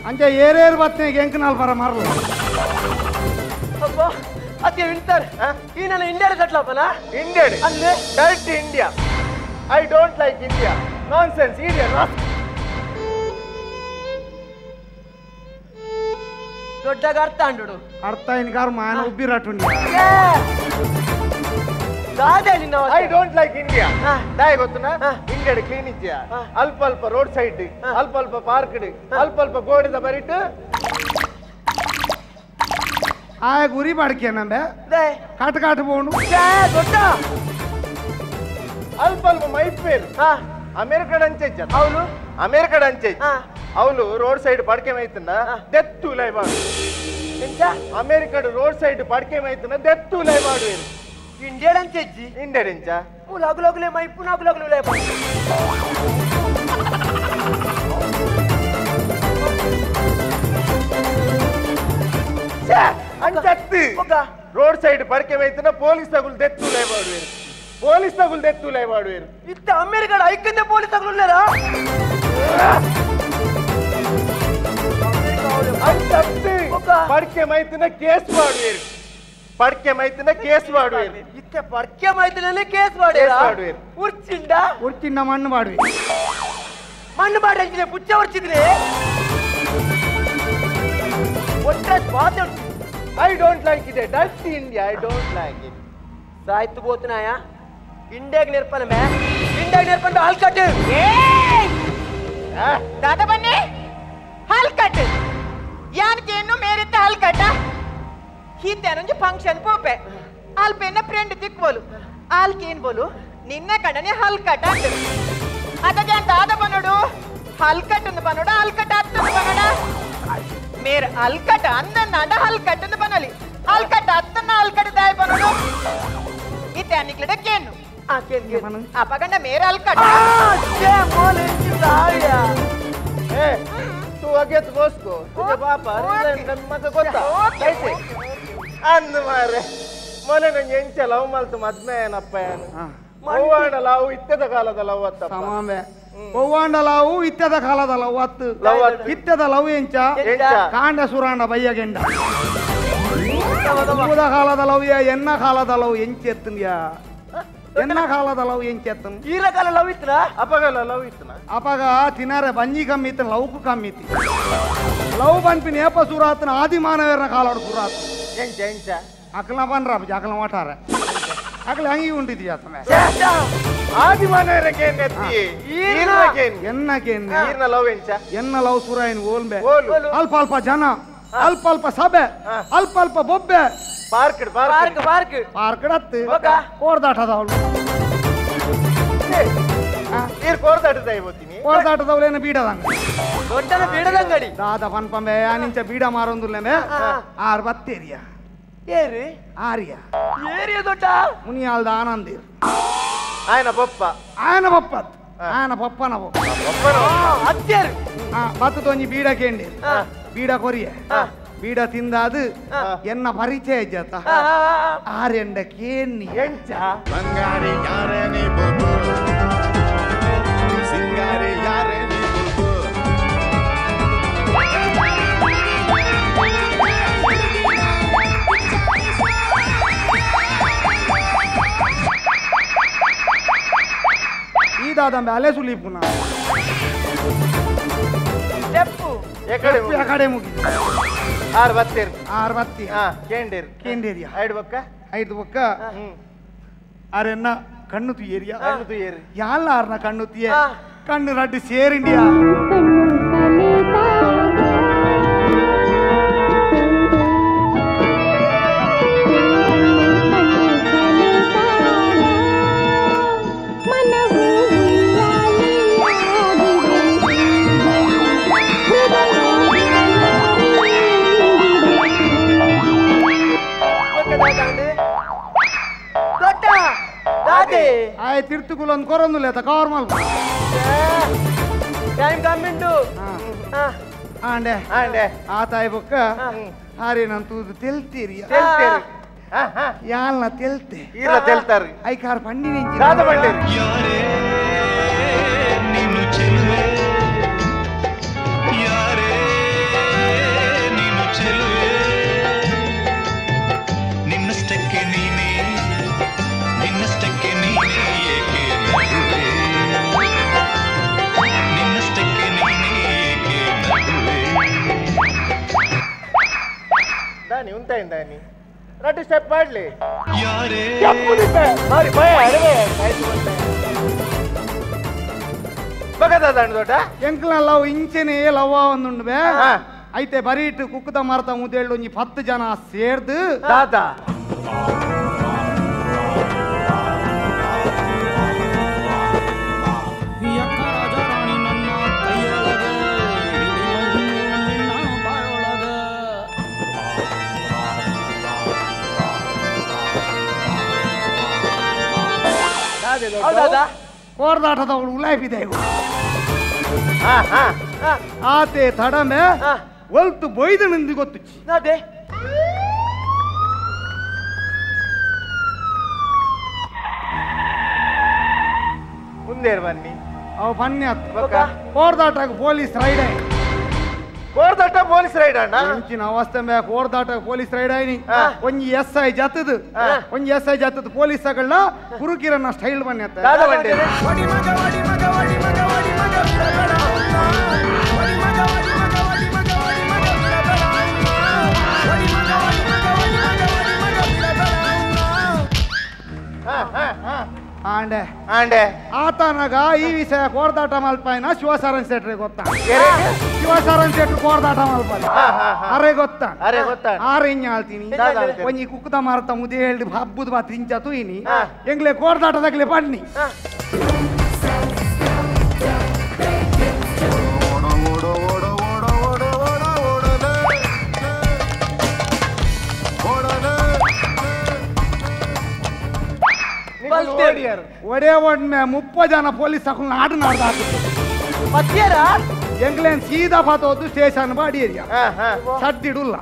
ಅಂಚೆ ಏರೇರು ಬರ್ತೇನೆ ಎಂಕ್ ನಾಲ್ಪರ ಮರಲು ಅಪ್ಪ ಅತ್ತೆ ವಿಂಟರ್ ಈ ನನ್ನ ಇಂಡಿಯಾ ಕಟ್ಲಪ್ಪನ ಇಂಡಿಯಾ ಅಂದ್ರೆ direct India I don't like India nonsense India ದೊಡ್ಡಗ ಅರ್ಥ ಅಂಡು ಅರ್ಥ ಇನ್ಗಾರ್ ಮಾನ ಉಬ್ಬಿರಟುಂಡಿ I don't like India ದಾಯ ಗೊತ್ತುನಾ ಇಂಡಿಯಾ ಕ್ಲೀನ್ ಇಜ್ಜಿಯಾ ಅಲ್ಪ ಅಲ್ಪ ರೋಡ್ ಸೈಡ್ ಅಲ್ಪ ಅಲ್ಪ ಪಾರ್ಕ್ ಅಲ್ಪ ಅಲ್ಪ ಗೋಡಿದ ಬರಿಟ್ಟು ಆ ಗುರಿ ಬಾಡಿಕೆ ನಂಬೆ ಕಾಟ ಕಾಟ ಬೋಣು ದೊಡ್ಡ ಅಲ್ಪ ಅಲ್ಪ ಮೈಪೇರು ಅಮೆರಿಕಡ್ ಅಂಚೆ ಅವನು ಅಮೆರಿಕಡ್ ಅಂಚೆ ಅವನು ರೋಡ್ ಸೈಡ್ ಪಡ್ಕೆ ಮೈತನ ದೆತ್ತು ಲೈವಾಡು ಅಮೆರಿಕಡ್ ರೋಡ್ ಸೈಡ್ ಪಡ್ಕೆ ಮೈತನ ದೆತ್ತು ಲೈವಾಡು ಇಂಡಿಯನ್ ಅಂಚೆಜ್ಜಿ ಇಂಡಿಯನ್ ಅಂಚ ಲಗುಲಗುಲೆ ಮೈಪು ನಾಗುಲಗುಲೆ ಲೈವಾಡು ಅಂಚತ್ತಿ ರೋಡ್ ಸೈಡ್ ಪಡ್ಕೆ ಮೈತನ ಪೊಲೀಸ್ ತಗುಲ್ ದೆತ್ತು ಲೈವಾಡು ಪೊಲೀಸ್ ತಗುಲ್ ದೆತ್ತು ಲೈವಾಡು ಇತ್ತ ಅಮೆರಿಕಡ್ ಐಕಂದೆ ಪೊಲೀಸ್ ತಗುಲ್ ಪಡ್ಕೆ ಮೈತಿನ ಕೇಸ್ ಮಾಡುವೇರು ಪಡ್ಕೆ ಮೈತಿನ ಕೇಸ್ ಮಾಡುವೇರು ಇತ್ತೆ ಪಡ್ಕೆ ಮೈತಿನಲ್ಲಿ ಕೇಸ್ ಮಾಡುವೇರು ಉರ್ಚಿಂಡ ಉರ್ಚಿಂಡ ಮಣ್ಣು ಮಾಡುವೆ ಮಣ್ಣು ಮಾಡಿ ಪುಚ್ಚ ಉರ್ಚಿದ್ರೆ ಒಟ್ಟ ಸ್ವಾತ I don't like it dirty India I don't like it ಸಾಯ್ತು ಬೋತನಾಯ ಇಂಡಿಯಾಗ್ ನೆರ್ಪನ May ಇಂಡಿಯಾಗ್ ನೆರ್ಪಂಡು ಹಲ್ಕಟ್ಟು ದಾದಾ ಬನ್ನಿ ಹಲ್ಕಟ್ ಯಾನಕೇನು ಮೇರಿತ್ತ ಹಲ್ಕಟ ಹೀತೇನೊಂಜಿ ಫಂಕ್ಷನ್ ಪೋಪೆ ಅಲ್ಪೇನ ಫ್ರೆಂಡ್ ತಿಕ್ಬೋಲು ಆಲ್ಕೇನ್ ಬೋಲು ನಿನ್ನ ಕಣ್ಣನೆ ಹಲ್ಕಟ ಅಂತ ಅದಕ್ಕೆ ಅಂತ ಆದ ಬನ್ನೋಡು ಹಲ್ಕಟ್ ಒಂದು ಬನ್ನೋಡ ಹಲ್ಕಟ ಅತ್ತೊಂದು ಬನ್ನೋಡ ಮೇರ್ ಹಲ್ಕಟ ಅಂದನ್ನಾಂಡ ಹಲ್ಕಟ್ ಒಂದು ಬನ್ನಲಿ ಹಲ್ಕಟ ಅತ್ತನ್ನ ಹಲ್ಕಟ ದಾಯ ಬನ್ನೋಡು ಇತ್ತೆ ಅನ್ನಿಕ್ಲಡ ಕೇನು ಅಪಗಂಡ ಮೇರೆ ಅಲ್ಕಟ तू अगेत बोसको तुझे बापा मत ಗೊತ್ತಾ ಐತೆ ಅಂದ ಮಾರೆ ಮೊಲೆ ನಂಗೆ ಎಂಚ ಲವ್ ಮಲ್ತು ಮದ್ಮೆ ಏನಪ್ಪ ಏನು ಹೂವಾಂಡ ಲವ್ ಇತ್ತೆದ ಕಾಲದ ಲವ್ ಅತ್ತ ಸಮಾಂಬೆ ಹೂವಾಂಡ ಲವ್ ಇತ್ತೆದ ಕಾಲದ ಲವ್ ಅತ್ತು ಇತ್ತೆದ ಲವ್ ಎಂಚ ಕಾಂಡ ಸುರಾಂಡ ಬಯ್ಯ ಗೆಂಡ ಊದ ಕಾಲದ ಲವ್ ಎನ್ನ ಕಾಲದ ಲವ್ ಎಂಚೆತ್ತನ್ಯಾ ಎನ್ನ ಕಾಲದ ಲವ್ ಎಂಚೆತ್ತನ್ ಈರ ಕಾಲ ಲವ್ ಇತ್ತನ ಅಪಗಲ ಲವ್ ಇತ್ತನ ಅಪಗ ತಿನಾರೆ ಬಂಜಿ ಕಮ್ಮಿ ಇತ್ತನ ಲವ್ಕು ಕಮ್ಮಿ ಇತ್ತಿ ಲವ್ ಬನ್ಪಿನ ಏಪ ಸುರಾತನ ಆದಿಮಾನವೇರ್ನ ಕಾಲಾಡು ಸುರಾತ ಎಂಚ ಎಂಚ ಅಕಲ ಬನ್ರ ಅಕಲ ಮಾಟಾರ ಅಕಲ ಹಂಗಿ ಉಂಟಿದ್ಯಾ ಆತನ ಆದಿಮಾನವೇರಕ್ಕೆ ಎತ್ತಿ ಎನ್ನ ಕೇನ್ ಈರ್ನ ಲವ್ ಎಂಚ ಎನ್ನ ಲವ್ ಸುರಾಯಿನ ಓಲ್ಬೆ ಅಲ್ಪ ಅಲ್ಪ ಜನ ಅಲ್ಪ ಅಲ್ಪ ಸಭೆ ಅಲ್ಪ ಅಲ್ಪ ಬೊಬ್ಬೆ ಪಾರ್ಕ್ ಪಾರ್ಕ್ ಪಾರ್ಕ್ ಪಾರ್ಕ್ ಅತ್ತು ಕೋರ್ದಾಟದವಳು ನೀರು ಕೋರ್ದಾಟದ ಇವತ್ತಿನಿ ಕೋರ್ದಾಟದವಳೇನ ಬೀಡದಂಗ ದೊಡ್ಡನ ಬೀಡದಂಗಡಿ ದಾದ ಪನ್ಪಂಬೆ ನಿಂಚ ಬೀಡ ಮಾರೊಂದುಲ್ಲೇಂಬೆ ಆರ್ ಬತ್ತೇರಿಯ ಏರಿ ಆರ್ಯ ಏರಿಯ ದೊಡ್ಡ ಮುನಿಯಾಲ್ದ ಆನಂದಿರ್ ಆಯನ ಪಪ್ಪ ಆಯನ ಪಪ್ಪ ಆಯನ ಪಪ್ಪನ ಪಪ್ಪ ಅತ್ತೇರು ಬತ್ತು ತೊಂಜಿ ಬೀಡ ಕೇಂಡಿ ಬೀಡ ಕೊರಿಯ ಬೀಡ ತಿಂದಾದು ಎನ್ನ ಪರಿಚಯ ಜಾತ ಆರೆಂಡ ಕೇನ್ನಿ ಎಂಚ ಬಂಗಾರಿ ಯಾರೇ ನೀ ಬುಲ್ಬು ಸಿಂಗಾರಿ ಯಾರೇ ನೀ ಬುಲ್ಬು ಈ ದಾದಂಬೆ ಅಲೆ ಸುಲಿಪುನ ಸ್ಟೆಪ್ಪು ಎಕಡೆ ಮುಗಿ ಆರ್ ಬತ್ತೀರ್ ಆರ್ ಬತ್ತಿ ಕೇಂಡೇರ್ ಕೇಂಡೇರಿಯ ಐದು ಬಕ್ಕ ಐದು ಬಕ್ಕ ಆರೆನ್ನ ಕಣ್ಣು ತುಯ್ಯೇರಿಯ ಕಣ್ಣು ತುಯ್ಯೇರಿ ಯಾಲ್ಲ ಆರ್ನ ಕಣ್ಣು ತುಯ್ಯ ಕಣ್ಣು ರಡ್ಡು ಸೇರಿಂಡಿಯಾ ಆಯ್ ತಿರ್ತುಕುಲೊಂದು ಕೊರೊಂದುಲ್ಲ ಕವರ್ ಮಲ್ಪ ಟೈಮ್ ಕಮ್ಮಿಂಡು ಆಂಡೆ ಆಂಡೆ ಆ ತಾಯಿ ಬೊಕ್ಕ ಆರೆ ನಾನು ತೂದು ತೆಲ್ತೀರಿ ತೆಲ್ತೀರಿ ಯಾಲ್ನ ತೆಲ್ತೆ ಈರ ತೆಲ್ತಾರಿ ಐಕಾರ್ ಪಂಡಿ ನಿಂಚಿ ದಾದ ಬಂಡೇರಿ ಯಾರೇ ನೀನು ಚೆಲುವೆ ಯಾರೇ ನೀನು ಚೆಲುವೆ ನಿನ್ನಷ್ಟಕ್ಕೆ ನೀನೇ ನಿನ್ನಷ್ಟಕ್ಕೆ ನೀನೇ ಏಕೆ ನಗುವೆ ನಿನ್ನಷ್ಟಕ್ಕೆ ನೀನೇ ಏಕೆ ನಗುವೆ ದಾನಿ ಉಂತಾಯಿಂದ ದಾನಿ ರಟ್ಟು ಸ್ಟೆಪ್ ಮಾಡ್ಲಿ ಯಾರೇ ಮಾರಿ ಭಯ ಅಡವೆ ಬಗದ ದಾಂಡು ದೊಡ್ಡ ಎಂಕ್ಲ ಲವ್ ಇಂಚೆನೆ ಲವ್ವ ಒಂದುಂಡುವೆ ಐತೆ ಬರೀಟ್ ಕುಕ್ಕುದ ಮಾರ್ತ ಮುದೇಳು ಒಂಜಿ 10 ಜನ ಸೇರ್ದು ದಾದಾ ಕೋರ್ದಾಟದವಳು ಉಲಾಯಿದೆ ಆತೆ ತಡಮೆ ಒಲ್ತು ಬೊಯ್ದು ನಿಂದು ಗೊತ್ತು ಅದೇ ಮುಂದೆ ಬನ್ನಿ ಅವು ಬನ್ನಿ ಕೋರ್ದಾಟಾಗ ಪೊಲೀಸ್ ರೈಡ್ ಆಯ್ ಕೋರ್ದಾಟ ಪೊಲೀಸ್ ರೈಡ್ ಅಣ್ಣ ಇಂಚಿನ ಅವಸ್ಥೆ ಮ್ಯಾ ಕೋರ್ದಾಟ ಪೊಲೀಸ್ ರೈಡ್ ಆಯ್ನಿ ಒಂಜಿ ಎಸ್ I ಜತ್ತದು ಒಂಜಿ ಎಸ್ I ಜತ್ತದು ಪೊಲೀಸ್ ಅಗಳ್ನ ಗುರುಕಿರನ್ನ ಸ್ಟೈಲ್ ಬನ್ನಿ ಅತ್ತ ದಾದ ಬಂಡಿ ಆಂಡೆ ಆಂಡೆ ಆತನಾಗ ಈ ವಿಷಯ ಕೋರ್ದಾಟ ಮಲ್ಪಾಯಿನ ಶಿವಸಾರನ್ ಶೆಟ್ರೆ ಗೊತ್ತಾ ಶಿವಸಾರನ್ ಶೆಟ್ರು ಕೋರ್ದಾಟ ಮಲ್ಪಾಯ ಅರೆ ಗೊತ್ತಾ ಅರೆ ಗೊತ್ತಾ ಆರೆ ಇಂಜ ಆಳ್ತೀನಿ ಒಂಜಿ ಕುಕ್ಕುದ ಮಾರತ ಮುದೆ ಹೇಳಿ ಹಬ್ಬದ ಮಾತ್ರ ಇಂಚ ತೂಯಿನಿ ಎಂಗ್ಲೆ ಕೋರ್ದಾಟದಾಗ್ಲೆ ಪಣ್ಣಿ ಒಡೆ ಒಡ್ಮೆ 30 ಜನ ಪೊಲೀಸ್ ಅಕುಲ್ ನಾಡು ನಾಡ್ದಾಕು ಪತ್ಯರ ಎಂಗ್ಲೇನ್ ಸೀದಾ ಪಾತೋದು ಸ್ಟೇಷನ್ ಬಾಡಿ ಏರಿಯಾ ಚಡ್ಡಿಡುಲ್ಲ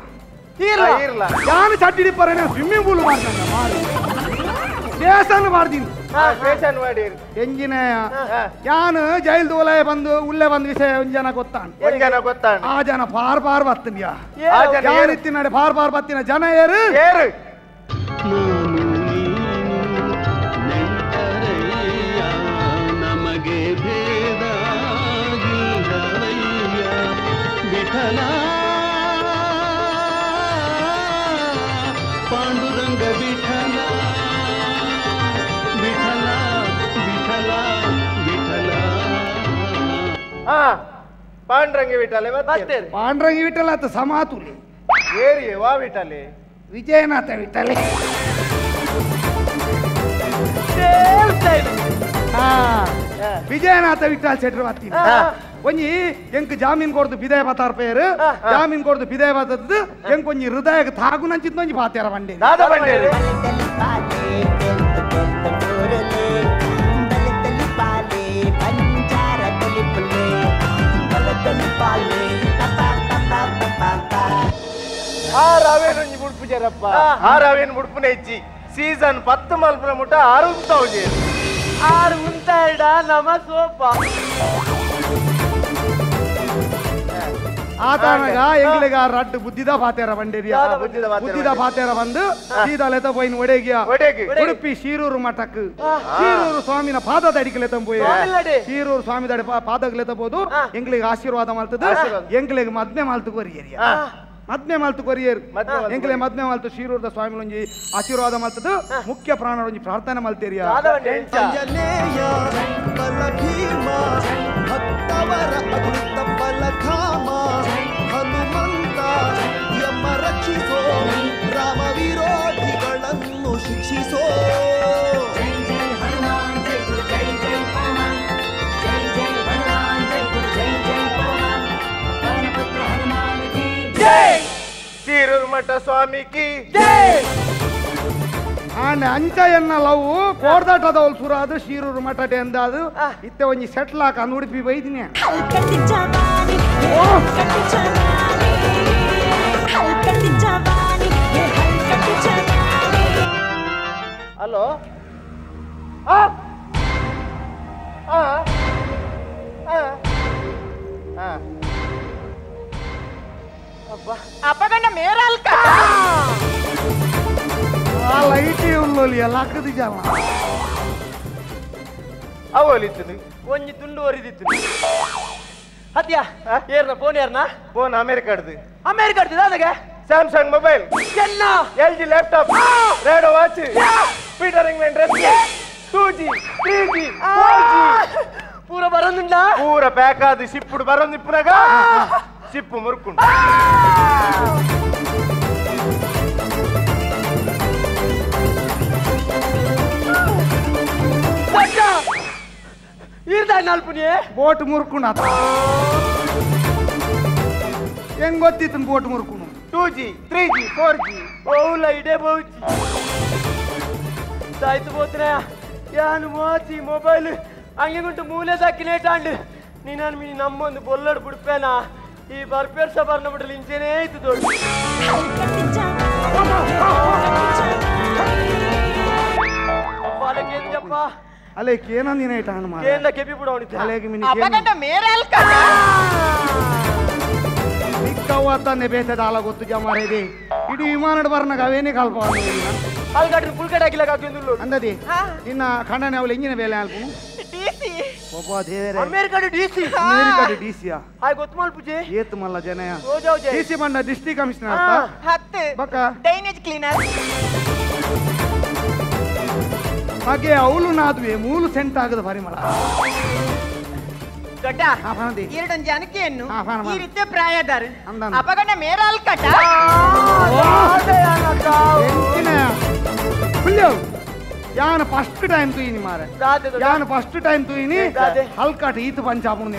ಇರ್ಲ ಯಾನು ಚಡ್ಡಿಡಿಪ್ಪರನೆ ಸ್ವಿಮ್ಮಿಂಗ್ ಪೂಲ್ ಮಾಡ್ತಾನೆ ಮಾರಿ ಸ್ಟೇಷನ್ ಮಾಡ್ತೀನಿ ಸ್ಟೇಷನ್ ಮಾಡಿ ಎಂಜಿನ ಯಾನು ಜೈಲ್ದ ಒಲಯ ಬಂದು ಉಲ್ಲೆ ಬಂದು ವಿಷಯ ಒಂದ್ ಜನ ಗೊತ್ತಾನ ಒಂದ್ ಜನ ಗೊತ್ತಾನ ಆ ಜನ ಪಾರ್ ಪಾರ್ ಬತ್ತಿನ ಯಾನಿತ್ತಿನ ಪಾರ್ ಪಾರ್ ಬತ್ತಿನ ಜನ ಏರು ಏರು ನಮಗೆ ಭೇದ ವಿಠಲ ಪಾಂಡುರಂಗ ವಿಠಲ ವಿಠಲ ವಿಠಲ ವಿಠಲ ಪಾಂಡುರಂಗ ವಿಠಲೆ ಬರ್ತೇನೆ ಪಾಂಡುರಂಗ ವಿಠಲ ಆತ ಸಮಾತುಲಿ ಏರಿ ವಾ ವಿಠಲೆ ವಿಜಯನಾಥ ವಿಠಲೆ ವಿಜಯನಾಥ ವಿಠಲ್ ಶೆಟ್ರು ಬರ್ತೀನಿ ಒಂಜಿ ಎಂಕ್ ಜಾಮೀನ್ ಕೊಡ್ದು ಬಿದಾಯ ಬಾತಾರ ಪೇರು ಜಾಮೀನ್ ಕೊಡ್ದು ಬಿದಾಯ ಬಾತದ್ದು ಎಂಕ್ ಒಂಜಿ ಹೃದಯಕ್ಕೆ ತಾಗು ನಂಚಿತ್ತು ಒಂಜಿ ಪಾತ್ಯಾರ ಬಂಡೆ ಆರಾವೇನೊಂಜಿ ಮುಡ್ಪು ಜರಪ್ಪ ಆರಾವೇನು ಮುಡ್ಪುನ ಹೆಚ್ಚಿ ಸೀಸನ್ 10 ಮಲ್ಪನ ಮುಟ್ಟ 6 ಉಂತಾವು ಆರು ಉಂತಾಡ ನಮ ಸೋಪ ಆತನಗ ಎಂಗ್ಲಿಗ ರಡ್ಡು ಬುದ್ಧಿದ ಪಾತೇರ ಬಂಡೇರಿಯ ಬುದ್ಧಿದ ಪಾತೇರ ಬಂದು ಸೀದಾ ಲೆತ ಪೋಯಿನ ಒಡೆಗಿಯ ಉಡುಪಿ ಶೀರೂರು ಮಠಕ್ಕೆ ಶೀರೂರು ಸ್ವಾಮಿನ ಪಾದದ ಅಡಿಕೆ ಲೆತ ಪೋಯಿ ಶೀರೂರು ಸ್ವಾಮಿದಡಿ ಪಾದಕ್ಕೆ ಲೆತ ಬೋದು ಎಂಗ್ಲಿಗೆ ಆಶೀರ್ವಾದ ಮಾಡ್ತದ ಎಂಗ್ಲಿಗೆ ಮದ್ಮೆ ಮಾಲ್ತು ಕೊರಿಯರಿಯ ಮದ್ಮೆ ಮಾಲ್ತು ಕೊರಿಯರ್ ಎಂಗ್ಲೆ ಮದ್ಮೆ ಮಾಲ್ತು ಶೀರೂರದ ಸ್ವಾಮಿಲೊಂಜಿ ಆಶೀರ್ವಾದ ಮಾಡ್ತದ ಮುಖ್ಯ ಪ್ರಾಣರೊಂಜಿ ಪ್ರಾರ್ಥನೆ ಮಾಡ್ತೇರಿಯ ಹನುಮಂತ ಯಮ ರಕ್ಷಿಸೋ ರಾಮ ವಿರೋಧಿಗಳನ್ನು ಶಿಕ್ಷಿಸೋ ಜೈ ಜೈ ಹನುಮಾನ್ ಜೈ ಗುರು ಜೈ ಜೈ ಹನುಮಾನ್ ಜೈ ಜೈ ಹನುಮಾನ್ ಜೈ ಗುರು ಜೈ ಜೈ ಹನುಮಾನ್ ಪವನಪುತ್ರ ಹನುಮಾನ್ ಕಿ ಜೈ ಶೀರೂರು ಮಠ ಸ್ವಾಮಿ ಕಿ ಜೈ. ಆಂಡ ಅಂಚೆಯನ್ನ ಲವ್ ಕೋರ್ದಾಟದವಳು ಸುರಾದು ಶೀರೂರು ಮಠ ಎಂದಾದು ಇತ್ತೆ ಒಂಜಿ ಸೆಟ್ಲ್ ಹಾಕ ಉಡುಪಿ ಬೈದಿನಿ ಹಲೋ ಅಪ್ಪಗಂಡ ಮೇರಲ್ಕ ಆ ಲೈಟ್ ಉಳ್ಳೊಲಿ ಎಲ್ಲ ಹಾಕದಿಜಲ್ಲ ಅವಲಿತ್ತು ಒಂಜಿ ತುಂಡು ಒರಿದಿತ್ತು ಹತ್ಯಾ ಏರ್ನ ಫೋನ್ ಏರ್ನ ಫೋನ್ ಅಮೆರಿಕಡ್ದು ಅಮೆರಿಕಡ್ದು ಅದಕ್ಕೆ ಸ್ಯಾಮ್ಸಂಗ್ ಮೊಬೈಲ್ ಎಲ್ಲ LG laptop Rado watch Peter England dress 2G 3G 4G ಪೂರ ಬರೋದುಂಡ ಪೂರ ಪ್ಯಾಕ್ ಆದ ಶಿಪ್ಪುಡು ಬರೋದಿಪ್ಪುನಾಗ ಶಿಪ್ಪು ಮುರುಕುಂಡು ಬೋಟ್ ಮುರ್ಕೊಂಡು ಆತ ಹೆಂಗ್ ಗೊತ್ತಿತ್ತು ಬೋಟ್ ಮುರ್ಕೊಂಡು 2G 3G 4G ಬಹುಲ ಇಡೇ ಬಹುಜಿ ಸಾಯ್ತು ಬೋತ್ರ ಯಾನು ಮೋಚಿ ಮೊಬೈಲ್ ಹಂಗೆ ಮೂಲೆ ಸಾಕಿ ಲೇಟಾಂಡು ನೀನು ಮೀನು ನಮ್ಮೊಂದು ಬೊಲ್ಲಡು ಬಿಡ್ಪೇನಾ ಈ ಬರ್ಪೇರ್ಸ ಬರ್ನ ಬಿಡಲಿ ಇಂಚೇನೇ ಇತ್ತು ದೊಡ್ಡ ಅಲ್ಲೇ ಕೇನಂದಿನ ಇಟ್ಟ ಹಣ್ಣು ಮಾರ ಕೇಂದ್ರ ಕೆಪಿ ಬಿಡೋಣಿದ್ದೆ ಅಲ್ಲೇಗೆ ಮಿನಿ ಅಪ್ಪಗಂಡ ಮೇರಲ್ಕ ನಿಕ್ಕವ್ವ ತಂದೆ ಬೇಸದ ಆಲ ಗೊತ್ತು ಜಮಾರೇದಿ ಇಡೀ ವಿಮಾನಡ್ ಬರ್ನಾಗ ಅವೇನೇ ಕಲ್ಪ ಅಲ್ಗಟ್ರಿ ಪುಲ್ಕಡೆ ಹಾಕಿಲ್ಲ ಕಾಕಿಂದುಲ್ಲು ಅಂದದಿ ನಿನ್ನ ಖಂಡನೆ ಅವಳು ಎಂಜಿನ ಬೇಲೆ ಅಲ್ಪು ಡಿಸಿ ಒಬ್ಬ ದೇವರೇ America DC America ಡಿಸಿಯಾ ಆಯ್ ಗೊತ್ತು ಮಲ್ಪುಜಿ ಏತ್ ಮಲ್ಲ ಜನಯ ರೋಜಾವ್ ಡಿಸಿ ಬಂಡ ಡಿಸ್ಟ್ರಿಕ್ಟ್ ಕಮಿಷನರ್ ಅಂತ ಹತ್ತು ಬಕ್ಕ ಡ್ರೈನೇಜ್ ಕ್ಲೀನರ್ ಹಾಗೆ ಅವಳು ನಾದ್ವೆ ಮೂಲು ಸೆಂಟ್ ಆಗದ ಪರಿಮಳ ದೊಡ್ಡ ಎರಡೊಂದು ಜನಕೆಯನ್ನು ಹಾ, ಫಾನ, ಈ ರೀತಿಯ ಪ್ರಾಯದಾರ ಅಂದನ. ಅಪಗಂಡ ಮೇರಲ್ಕಟ ಎಂಚಿನ ಹುಲ್ಯವು ಯಾನ ಫಸ್ಟ್ ಟೈಮ್ ತೂಯಿನಿ ಮಾರೆ ಯಾನ ಫಸ್ಟ್ ಟೈಮ್ ತೂಯಿನಿ ಹಲ್ಕಾಟ ಈತು ಪಂಚಾಪುಣ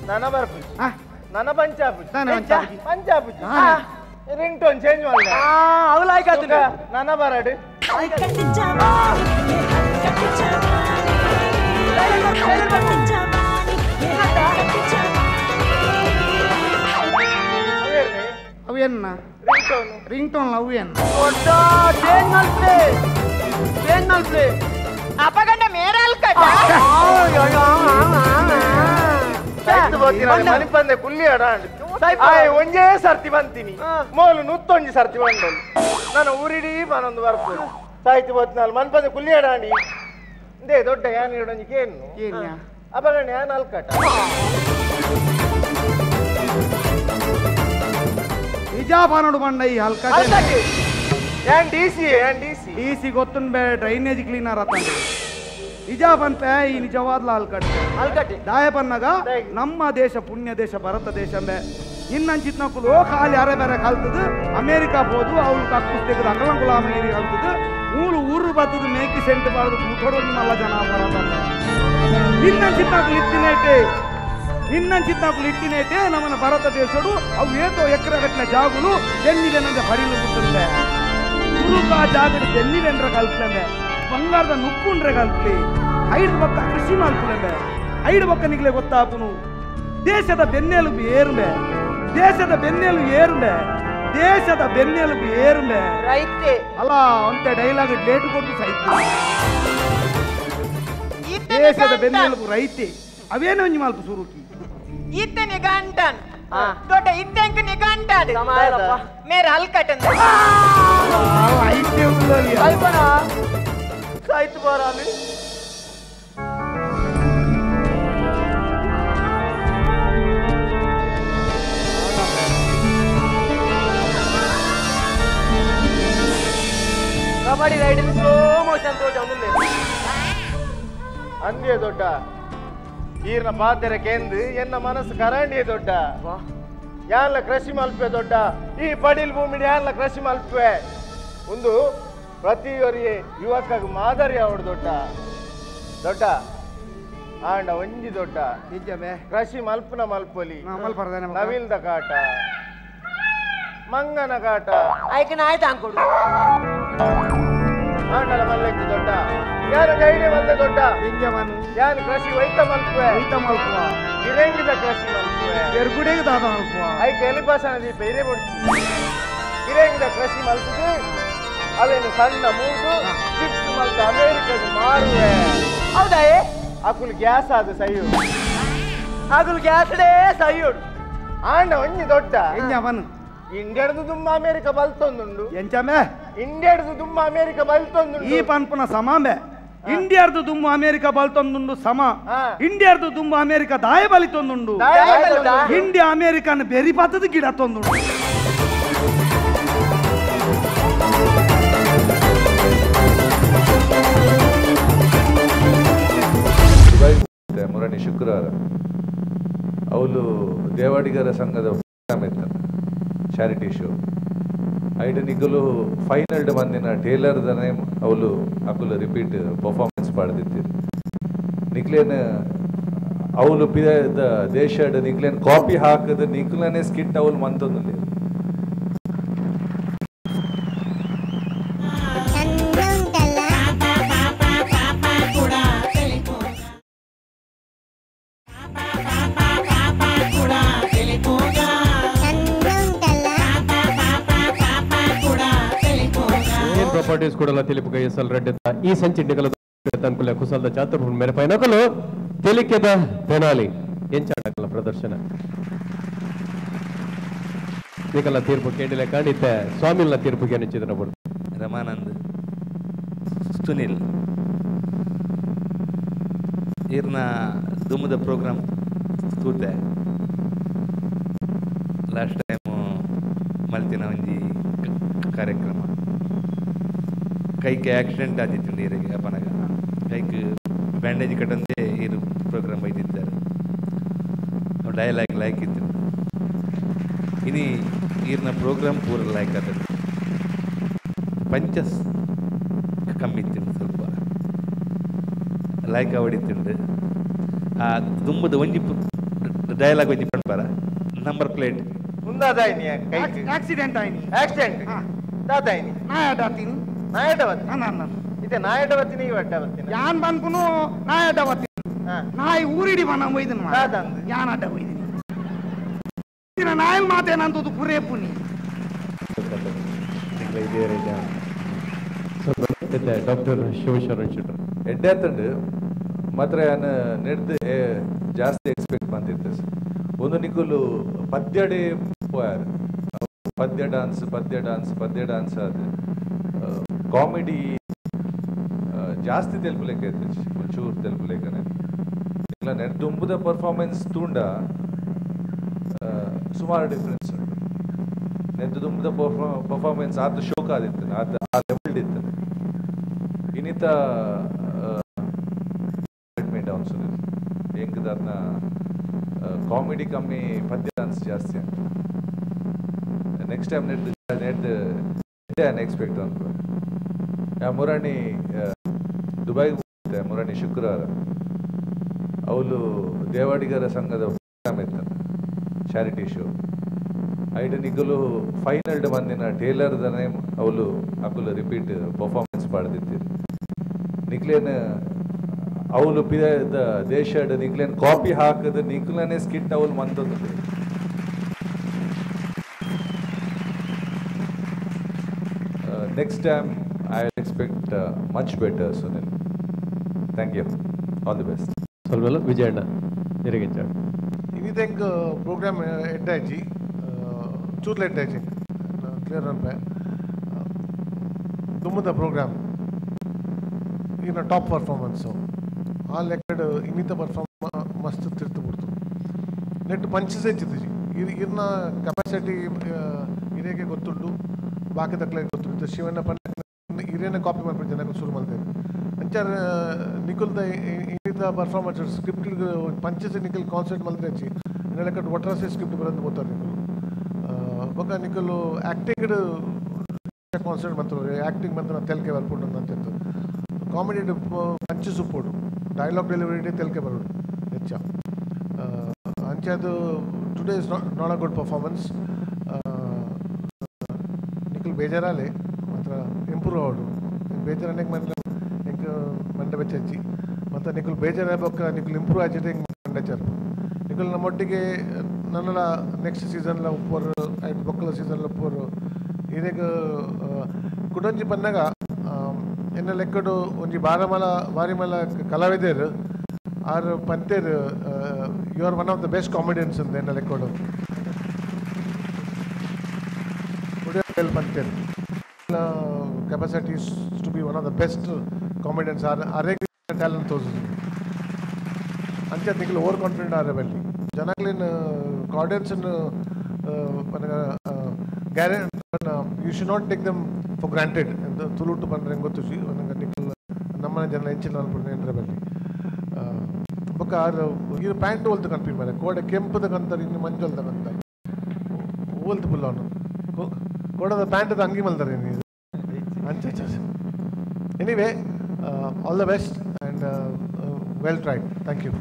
ನನ ಬರ್ಪು ಹಾ ನನ ಪಂಚಾಪು ನಾನ ಪಂಚಾಪುಜಿ. ಪಂಚಾಪುಜಿ ನಾನೆ. ರಿಂಗ್ ಟೋನ್ ಚೇಂಜ್ ಮಾಡ್ಲ ಅವು ಲಾಯ್ಕ್ ಆತುಂಡು ನನ ಬರಡು ಅವೇನ ರಿಂಗ್ ಟೋನ್ ರಿಂಗ್ ಟೋನ್ ಅವೇನ ದೊಡ್ಡ ಚೇಂಜ್ ಮಲ್ಪ್ಲೆ ಚೇಂಜ್ ಮಲ್ಪ್ಲೆ ಅಪಗಂಡ ಮೇರಾಲ್ ಕಟ್ಟ ಮನಿಪಂದೆ ಕುಲ್ಲಿ ಆಯ್ ಒಂಜೇ ಸರ್ತಿ ಬಂತೀನಿ ಮೋಲು ನೂತ್ತೊಂಜಿ ಸರ್ತಿ ಬಂದಳು ನಾನು ಊರಿಡೀ ಮನೊಂದು ಬರ್ಪು ಸಾಹಿತ್ಯ ಬೋತಿನಾಲ್ ಮನ್ಪಂದೆ ಕುಲ್ಲಿ ಅಡಾಂಡಿ ಇಂದೇ ದೊಡ್ಡ ಯಾನ್ ಇಡೊಂಜಿ ಕೇನು ಅಪಗಂಡ ಯಾನ್ ಅಲ್ಕಟ ನಿಜ ಬಾನೋಡು ಬಂಡ ಈ ಹಲ್ಕಟ ಯಾನ್ ಡಿಸಿ ಯಾನ್ ಡಿಸಿ ಡಿಸಿ ಗೊತ್ತುಂಬೆ ಡ್ರೈನೇಜ್ ಕ್ಲೀನರ್ ಆತಂದ್ರೆ ನಿಜ ಬಂತೆ ಈ ನಿಜವಾದ್ಲ ಹಲ್ಕಟ್ಟೆ ಹಲ್ಕಟ್ಟೆ ದಾಯ ಬನ್ನಾಗ ನಮ್ಮ ದೇಶ ಪುಣ್ಯ ದೇಶ ಭಾರತ ದೇಶ ಅಂಬೆ ಇನ್ನಂಚಿತ್ನಕ್ಕೂ ಖಾಲಿ ಅರೆ ಬೇರೆ ಕಲ್ತದ ಅಮೇರಿಕಾ ಹೋದು ಅವ್ಳು ಕಕ್ಕುಸ್ ತೆಗೆದು ಅಕಲ ಗುಲಾಮಗಿರಿ ಕಲ್ತದ ಮೂರು ಊರು ಬತ್ತದ ಮೇಕಿ ಸೆಂಟ್ ಬಾರದು ಮುಠೋಡು ನಿಮ್ಮಲ್ಲ ಜನ ಬರತಂದೆ ಇನ್ನಂಚಿತ್ನಕ್ಕೂ ಇತ್ತಿನೇಟೆ ಇನ್ನಂಚಿತ್ನಕ್ಕೂ ಇಟ್ಟಿನೇಟೆ ನಮ್ಮನ ಭಾರತ ದೇಶಡು ಅವು ಏತೋ ಎಕರೆ ಗಟ್ಟಲೆ ಜಾಗುಲು ಬೆನ್ನಿವೆನಂದೆ ಪಡಿಲು ಬಿಟ್ಟಂದೆ ತುರುಕ ಜಾಗಡಿ ಬೆನ್ನಿವೆಂದ್ರ ಕಲ್ತಂದೆ ಬಂಗಾರದ ನುಪ್ಪುಂಡ್ರೆ ಕಲ್ಪಿ ಐದು ಬೊಕ್ಕ ಕೃಷಿ ಮಾಡ್ಕೊಂಡೆ ಐದು ಬೊಕ್ಕ ನಿಗ್ಲೆ ಗೊತ್ತಾಪುನು ದೇಶದ ಬೆನ್ನೆಲುಬು ಏರುಂಬೆ ದೇಶದ ಬೆನ್ನೆಲುಬು ಏರುಂಬೆ ದೇಶದ ಬೆನ್ನೆಲುಬು ಏರುಂಬೆ ರೈತೆ ಅಲ್ಲ ಅಂತೆ ಡೈಲಾಗ್ ಡೇಟ್ ಕೊಟ್ಟು ಸೈತೆ ದೇಶದ ಬೆನ್ನೆಲುಬು ರೈತೆ ಅವೇನೋ ಒಂಜಿ ಮಲ್ಪ ಸುರುಕಿ ಇತ್ತೆ ನಿಗಂಟನ್ ದೊಡ್ಡ ಇತ್ತೆಂಕ ನಿಗಂಟಾಡು ಮೇರ ಹಲ್ಕಟ್ಟಂದ ಐತೆ ಉಳ್ಳಲಿ ಐಪನಾ ಸಾಯ್ತು ಬಾರಾಲಿ ಕಬಡ್ಡಿ ರೈಡಿಂಗ್ ಸ್ಲೋ ಮೋಷನ್ ತೋಜೊಂದುಲ್ಲೆ ಅಂದೇ ದೊಡ್ಡ ಈರ್ನ ಪಾತೆರ ಕೇಂದು ಎನ್ನ ಮನಸ್ಸು ಕರಾಂಡಿಯೇ ದೊಡ್ಡ ಯಾನ್ಲ ಕೃಷಿ ಮಲ್ಪೆ ದೊಡ್ಡ ಈ ಪಡಿಲ್ ಭೂಮಿಡಿ ಯಾನ್ಲ ಕೃಷಿ ಮಲ್ಪೆ ಒಂದು ಪ್ರತಿಯೊರಿಯೇ ಯುವಕಗ್ ಮಾದರಿ ಅವಡು ದೊಡ್ಡ ದೊಡ್ಡ ಆಂಡ ಒಂಜಿ ದೊಡ್ಡ ನಿಜವೇ ಕೃಷಿ ಮಲ್ಪನ ಮಲ್ಪೊಲಿ ನವಿಲ್ದ ಕಾಟ ಮಂಗನ ಕಾಟ ಆಯ್ಕೆ ಆಯ್ತು ಅಂಕೊಡು ಆಂಡಲ ಮಲ್ಲೆಕ್ಕಿ ದೊಡ್ಡ ಯಾರು ಧೈರ್ಯ ಬಂದ ದೊಡ್ಡ ಯಾರು ಕೃಷಿ ವೈತ ಮಲ್ಪುವೆ ವೈತ ಮಲ್ಪುವ ಗಿರಂಗಿದ ಕೃಷಿ ಮಲ್ಪುವೆ ಎರ್ಗುಡೆಗೆ ದಾದ ಮಲ್ಪುವ ಐಕೆ ಎಲಿಪಾಸನ ದೀಪ ಇರೇ ಬೊಡ್ಚಿ ಗಿರಂಗಿದ ಕೃಷಿ ಮಲ್ಪುದು ಅವೇನು ಸಣ್ಣ ಮೂಗು ಚಿಪ್ಸ್ ಮಲ್ತ ಅಮೇರಿಕಾಗ ಮಾರುವೆ ಹೌದಾ ಅಕುಲ್ ಗ್ಯಾಸ್ ಅದು ಸೈಯು ಅಕುಲ್ ಗ್ಯಾಸ್ ಡೇ ಸೈಯೋಡು ಆಂಡ ಒಂಜಿ ದೊಡ್ಡ ಎಂಜವನು ಇಂಡಿಯಾಡ್ದು ದುಮ್ಮ ಅಮೇರಿಕ ಬಲ್ತೊಂದುಂಡು ಎಂಚಮೆ ಇಂಡಿಯಾಡ್ದು ದುಮ್ಮ ಅಮೇರಿಕ ಬಲ್ತೊಂದುಂಡು ಈ ಪನ್ಪುನ ಸಮಾಂಬೆ ಇಂಡಿಯಾರ್ದು ದುಮ್ಮು ಅಮೇರಿಕ ಬಲ್ತೊಂದುಂಡು ಸಮ ಇಂಡಿಯಾರ್ದು ದುಮ್ಮು ಅಮೇರಿಕ ದಾಯ ಬಲಿತೊಂದುಂಡು ಇಂಡಿಯಾ ಅಮೇರಿಕನ್ ಬೆರಿ ಪತ್ತದ ಗಿಡ ತೊಂದುಂಡು ಮುರಣಿ ಶುಕ್ರವಾರ ಅವಳು ದೇವಾಡಿಗರ ಸಂಘದ ಚಾರಿಟಿ ಶೋ ಐಟ ನಿಗಲು ಫೈನಲ್ ಬಂದಿನ ಟೇಲರ್ದನೆ ಅವಳು ಅಕುಲು ರಿಪೀಟ್ ಪರ್ಫಾರ್ಮೆನ್ಸ್ ಪಾಡ್ದಿತ್ತೀರಿ ನಿಕ್ಲೇನ್ ಅವಳು ಪಿದ ದೇಶಡ್ ನಿಕ್ಲೇನ್ ಕಾಪಿ ಹಾಕದ ನಿಕ್ಲನೆ ಸ್ಕಿಟ್ ಅವಳು ಮಂತೊಂದು ಪ್ರಾಪರ್ಟೀಸ್ ಕೂಡ తెలుపు ಎಸ್ ರೆಡ್ಡಿ ಈ ಸಂಚಿಂಡಿಗಲ ತನ್ಕುಲ ಕುಸಲ್ದ ಚಾತುರ್ ಮೇರೆ ಪೈನಕಲು ತೆಲಿಕೆದ ತೆನಾಲಿ ಎಂಚಾಡಕಲ ಪ್ರದರ್ಶನ ನಿಕಲ ತೀರ್ಪು ಕೇಂಡಿಲೆ ಕಾಣಿತ್ತೆ ಸ್ವಾಮಿಲ್ನ ತೀರ್ಪುಗೆ ನಿಚ್ಚಿದನ ಬುಡು ರಮಾನಂದ್ ಸುನಿಲ್ ಈರ್ನ ದುಮ್ಮದ ಪ್ರೋಗ್ರಾಮ್ ತೂತೆ ಲಾಸ್ಟ್ ಟೈಮು ಮಲ್ತಿನ ಒಂಜಿ ಕಾರ್ಯಕ್ರಮ ಕೈಗೆ ಆಕ್ಸಿಡೆಂಟ್ ಆದಿತ್ತು ನೀರಿಗೆ ಅಪ್ಪನಾಗ ಕೈಗೆ ಬ್ಯಾಂಡೇಜ್ ಕಟ್ಟಂದೇ ಇರು ಪ್ರೋಗ್ರಾಮ್ ಒಯ್ದಿದ್ದಾರೆ ಡೈಲಾಗ್ ಲೈಕ್ ಇತ್ತು ಇನಿ ಈರ್ನ ಪ್ರೋಗ್ರಾಮ್ ಪೂರ ಲೈಕ್ ಆದ ಪಂಚಸ್ ಕಮ್ಮಿ ಇತ್ತು ಸ್ವಲ್ಪ ಲೈಕ್ ಅವಡಿತ್ತುಂಡು ಆ ದುಮ್ಮದ ಒಂಜಿ ಡೈಲಾಗ್ ಒಂಜಿ ಪಂಡ್ಪಾರ ನಂಬರ್ ಪ್ಲೇಟ್ ಉಂದಾದಾಯಿನಿ ಕೈಕ್ ಆಕ್ಸಿಡೆಂಟ್ ಆಯ್ನಿ ಆಕ್ಸಿಡೆಂಟ್ ದಾದಾಯಿನಿ ನಾಯಡಾತೀನಿ ನಾಯಡವತ್ತಿ ನನ್ನ ಇದೆ ನಾಯಡವತ್ತಿನ ಈ ಅಡ್ಡವತ್ತಿನ ಯಾನ್ ಬನ್ಪುನು ನಾಯಡವತ್ತಿ ನಾಯಿ ಊರಿಡಿ ಬನ್ನ ಒಯ್ದನ್ ಯಾನ್ ಅಡ್ಡ ಒಯ್ದಿನಿ ನಾಯಿ ಮಾತೇನಂತದ್ದು ಪುರೇಪುನಿ ಡಾಕ್ಟರ್ ಶಿವಶರಣ್ ಶೆಟ್ಟರ್ ಎಡ್ಡೆ ಆತಂಡು ಮಾತ್ರ ಯಾನ್ ನೆಡ್ದು ಜಾಸ್ತಿ ಎಕ್ಸ್ಪೆಕ್ಟ್ ಬಂದಿತ್ತು ಒಂದು ನಿಕುಲು ಪದ್ಯಡೆ ಪೋಯಾರ್ ಪದ್ಯ ಡಾನ್ಸ್ ಪದ್ಯ ಡಾನ್ಸ್ ಪದ್ಯ ಡಾನ್ಸ್ ಅದು ಕಾಮಿಡಿ ಜಾಸ್ತಿ ತೆಲುಪುಲೇಕ ಐತೆ ಒಂಚೂರು ತೆಲುಪುಲೇಕನೆ ಇಲ್ಲ ನೆಡ್ದುಂಬುದ ಪರ್ಫಾರ್ಮೆನ್ಸ್ ತೂಂಡ ಸುಮಾರು ಡಿಫ್ರೆನ್ಸ್ ಉಂಟು ನೆದ್ದು ದುಂಬುದ ಪರ್ಫಾರ್ಮೆನ್ಸ್ ಆತ ಶೋಕ ಆದಿತ್ತು ಆತ ಆ ಲೆವೆಲ್ ಇತ್ತು ಇನ್ನಿತ ಡೌನ್ ಸುನಿಲ್ ಎಂಕದಾತ್ನ ಕಾಮಿಡಿ ಕಮ್ಮಿ ಪದ್ಯ ಡಾನ್ಸ್ ಜಾಸ್ತಿ ಅಂತ ನೆಕ್ಸ್ಟ್ ಟೈಮ್ ನೆಡ್ದು ನೆಡ್ದು ಎಕ್ಸ್ಪೆಕ್ಟ್ ಅನ್ಕೋ ಮುರಾಣಿ ದುಬೈಗೆ ಹೋಗ್ತೆ ಮುರಾಣಿ ಶುಕ್ರವಾರ ಅವಳು ದೇವಾಡಿಗರ ಸಂಘದ ಪ್ರೋಗ್ರಾಮ್ ಇತ್ತು ಚಾರಿಟಿ ಶೋ ಐಟ ನಿಕುಲು ಫೈನಲ್ ಬಂದಿನ ಟೇಲರ್ದನೆ ಅವಳು ಅಕುಲು ರಿಪೀಟ್ ಪರ್ಫಾರ್ಮೆನ್ಸ್ ಪಾಡ್ದಿತ್ತೀರಿ ನಿಕ್ಲೇನ್ ಅವಳು ಪಿದ ದೇಶಡ್ ನಿಕ್ಲೇನ್ ಕಾಪಿ ಹಾಕದ ನಿಕ್ಲನೆ ಸ್ಕಿಟ್ ಅವಳು ಮಂತದ್ದು next time I expect much better Sunil. Thank you, all the best. ಸ್ವಲ್ಪ ವಿಜಯಣ್ಣ ನಿರಗಿಂಚಾಡು ಇನ್ನಿತೆಂಕ್ ಪ್ರೋಗ್ರಾಮ್ ಎಡ್ಡಾಜಿ ಚೂರ್ಲ ಎಡ್ಡಾಜಿ ಕ್ಲಿಯರ್ ಅನ್ಪೆ ದುಮ್ಮದ ಪ್ರೋಗ್ರಾಮ್ ಇನ್ನ ಟಾಪ್ ಪರ್ಫಾರ್ಮೆನ್ಸು ಆ ಲೆಕ್ಕಡ್ ಇನ್ನಿತ ಪರ್ಫಾರ್ಮ್ ಮಸ್ತ್ ತಿರ್ತು ಬಿಡ್ತು ನೆಟ್ ಪಂಚಸ್ ಹೆಚ್ಚಿದ್ದು ಇರ್ನ ಕೆಪಾಸಿಟಿ ಇರೇಗೆ ಗೊತ್ತುಂಡು ಬಾಕಿ ತಕ್ಕಲೆ ಗೊತ್ತುಂಟು ಶಿವಣ್ಣ ಪಂಡ ಹಿರಿಯನ್ನ ಕಾಪಿ ಮಾಡ್ಬಿಟ್ಟು ಜನಕ್ಕೆ ಶುರು ಮಾಡ್ತೇವೆ ಅಂಚಾರ ನಿಖಿಲ್ದ ಇನ್ನಿತ performance script punches Nikhil concert ಮಲ್ದ್ರೆ ಹೆಚ್ಚಿ ಲೆಕ್ಕ ಒಟ್ರಾಸಿ ಸ್ಕ್ರಿಪ್ಟ್ ಬರೋದು ಗೊತ್ತಾರೆ ನಿಖಿಲ್ ಬೊಕ್ಕ ನಿಖಿಲ್ ಆ್ಯಕ್ಟಿಂಗ್ ಕಾನ್ಸರ್ಟ್ ಮಂತ್ರ ಆ್ಯಕ್ಟಿಂಗ್ ಮಂತ್ರ ತೆಲ್ಕೆ ಬರ್ಪುಂಡು ಅಂತ ಕಾಮಿಡಿ ಪಂಚಸ್ ಉಪ್ಪೋಡು ಡೈಲಾಗ್ ಡೆಲಿವರಿ ತೆಲ್ಕೆ ಬರೋಡು ಹೆಚ್ಚ ಅಂಚೆ ಅದು today is not a good performance. Nikhil ಬೇಜಾರಾಲೆ ಮಾತ್ರ ಇಂಪ್ರೂವ್ ಆವಡು ಬೇಜಾರನೇಕ ಮಂಡ ಎಂಕ್ ಮಂಡ ಬೆಚ್ಚಿ ಮತ್ತು ನಿಖಿಲ್ ಬೇಜಾರ ಬೊಕ್ಕ ನಿಖಿಲ್ ಇಂಪ್ರೂವ್ ಆಚಿട്ട് ಎಂಕ್ ಮಂಡಚಾರ ನಿಖಿಲ್ ನಮ್ಮೊಟ್ಟಿಗೆ ನನ್ನಲ ನೆಕ್ಸ್ಟ್ ಸೀಸನ್ಲ ಉಪ್ಪೋರು ಐದು ಬೊಕ್ಕಲ ಸೀಸನ್ಲ ಉಪ್ಪೋರು ಇದೇಗ ಕುಡೊಂಜಿ ಪನ್ನಗ ಎನ್ನ ಲೆಕ್ಕಡು ಒಂಜಿ ಬಾರಮಲ ಬಾರಿಮಲ ಕಲಾವಿದರು ಆರ್ ಪಂತೇರ್ you are one of the best comedians ಅಂತ ಎನ್ನ ಲೆಕ್ಕಡು ಪಂತೇರ್ capacities to be one of the best comedians are ಅರೇಗ್ talent ತೋರಿಸಿದ್ರು ಅಂಚೆ ನಿಖಿಲ್ ಓವರ್ ಕಾನ್ಫಿಡೆಂಟ್ ಆರೆ ಬಲ್ಲಿ ಜನಕ್ಲಿನ್ audience guarantee you should not take them for granted ತುಳುಟು ಬಂದ್ರೆ ಹೆಂಗೆ ಗೊತ್ತು ನಿಖಿಲ್ ನಮ್ಮನೆ ಜನ ಹೆಚ್ಚಿನ ಅನ್ಕೊಂಡು ಏನ್ರ ಬಲ್ಲಿ ಬೊಕ್ಕ ಆರು ಇದು ಪ್ಯಾಂಟ್ ಹೋಲ್ತು ಕನ್ಪಿ ಮೇಲೆ ಕೋಡೆ ಕೆಂಪದ ಕಂತಾರೆ ಇನ್ನು ಮಂಜೊಲ್ದ ಕಂತಾರೆ ಹೋಲ್ತು ಪುಲ್ಲ ಅವನು ಕೋಡದ ಪ್ಯಾಂಟದ ಅಂಗಿ ಮಲ್ತಾರೆ ಅಂಚೆ anyway all the best and well tried. Thank you.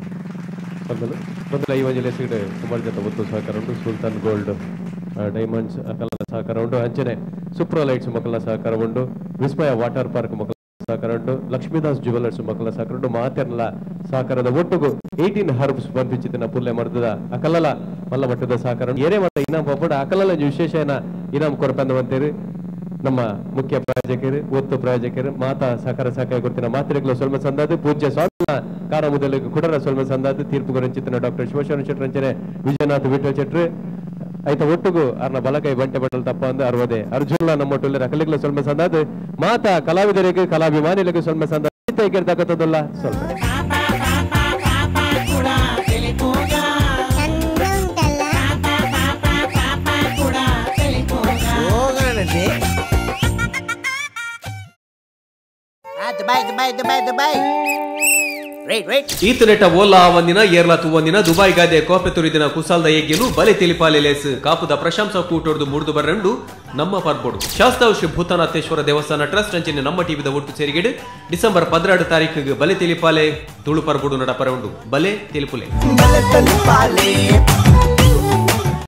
ಮೊದಲ ಈ ಒಂದು ಲೇಸಿಗೆ ಸುಮಾರು ಜನ ಒತ್ತು ಸಹಕಾರ ಉಂಟು ಸುಲ್ತಾನ್ ಗೋಲ್ಡ್ ಡೈಮಂಡ್ಸ್ ಅಕಲ ಸಹಕಾರ ಉಂಟು ಅಂಚನೆ ಸುಪ್ರಾ ಲೈಟ್ಸ್ ಮಕ್ಕಳ ಸಹಕಾರ ಉಂಟು ವಿಸ್ಮಯ ವಾಟರ್ ಪಾರ್ಕ್ ಮಕ್ಕಳ ಸಹಕಾರ ಉಂಟು ಲಕ್ಷ್ಮೀದಾಸ್ ಜುವೆಲ್ಲರ್ಸ್ ಮಕ್ಕಳ ಸಹಕಾರ ಉಂಟು ಮಾತೆರ್ಲ ಸಹಕಾರದ ಒಟ್ಟುಗು 18 ಹರ್ಬ್ಸ್ ಬಂಧಿಚಿತನ ಪುಲ್ಲೆ ಮರ್ದದ ಅಕಲಲ ಮಲ್ಲ ಮಟ್ಟದ ಸಹಕಾರ ಏನೇ ಮಟ್ಟ ಇನಾಮ್ ಪೋಪಡ ಅಕಲಲ ವಿಶೇಷ ಇನಾಮ್ ಕೊರಪಂದ ನಮ್ಮ ಮುಖ್ಯ ಪ್ರಾಯೋಜಕರು ಒತ್ತು ಪ್ರಾಯೋಜಕರು ಮಾತಾ ಸಹಕಾರ ಸಹಕಾರ ಕೊಡ್ತಿನ ಮಾತ್ರೆಗಳು ಸ್ವಲ್ಪ ಸಂದಾದು ಪೂಜ್ಯ ಸ್ವಾಮಿ ಕಾರ ಮೊದಲು ಕುಡರ ಸ್ವಲ್ಪ ಸಂದಾದು ತೀರ್ಪು ಗುರಂಚಿತನ ಡಾಕ್ಟರ್ ಶಿವಶರಣ ಶೆಟ್ಟರಂಚನೆ ವಿಜಯನಾಥ್ ವಿಠಲ್ ಶೆಟ್ರು ಆಯ್ತ ಒಟ್ಟುಗು ಅರ್ನ ಬಲಕೈ ಬಂಟೆ ಬಟ್ಟಲ್ ತಪ್ಪ ಅಂದು ಅರ್ವದೆ ಅರ್ಜುನ ನಮ್ಮ ಒಟ್ಟುಲ್ಲ ರಕಲಿಗಳು ಸ್ವಲ್ಪ ಸಂದಾದು ಮಾತಾ ಕಲಾವಿದರಿಗೆ ಕಲಾಭಿಮಾನಿಗಳಿಗೆ ಸ್ವಲ್ಪ ಸಂದಾದ ಸ್ವಲ್ಪ Dubai Dubai Dubai Dubai wait wait ಈತನೆಟ ಓಲಾ ಒಂದಿನ ಏರ್ಲಾ ತುವಂದಿನ ದುಬೈ ಗಾದೆ ಕೋಪೆ ತುರಿದಿನ ಕುಸಾಲ್ದ ಯಜ್ಞನು ಬಲೆ ತಿಳಿಪಾಲೆ ಲೇಸ್ ಕಾಪುದ ಪ್ರಶಂಸ ಕೂಟೊಡ್ದು ಮುಡ್ದು ಬರಂಡು ನಮ್ಮ ಪರ್ಬೋಡು ಶಾಸ್ತಾವ್ ಶ್ರೀ ಭೂತನಾಥೇಶ್ವರ ದೇವಸ್ಥಾನ ಟ್ರಸ್ಟ್ ಅಂಚಿನ ನಮ್ಮ ಟಿವಿದ ಒಟ್ಟು ಸೇರಿಗೆಡು ಡಿಸೆಂಬರ್ 12 ತಾರೀಕಿಗೆ ಬಲೆ ತಿಳಿಪಾಲೆ ತುಳು ಪರ್ಬೋಡು ನಡಪರ ಉಂಡು ಬಲೆ ತಿಳಿಪುಲೆ. ಬಲೆ ತಿಳಿಪಾಲೆ.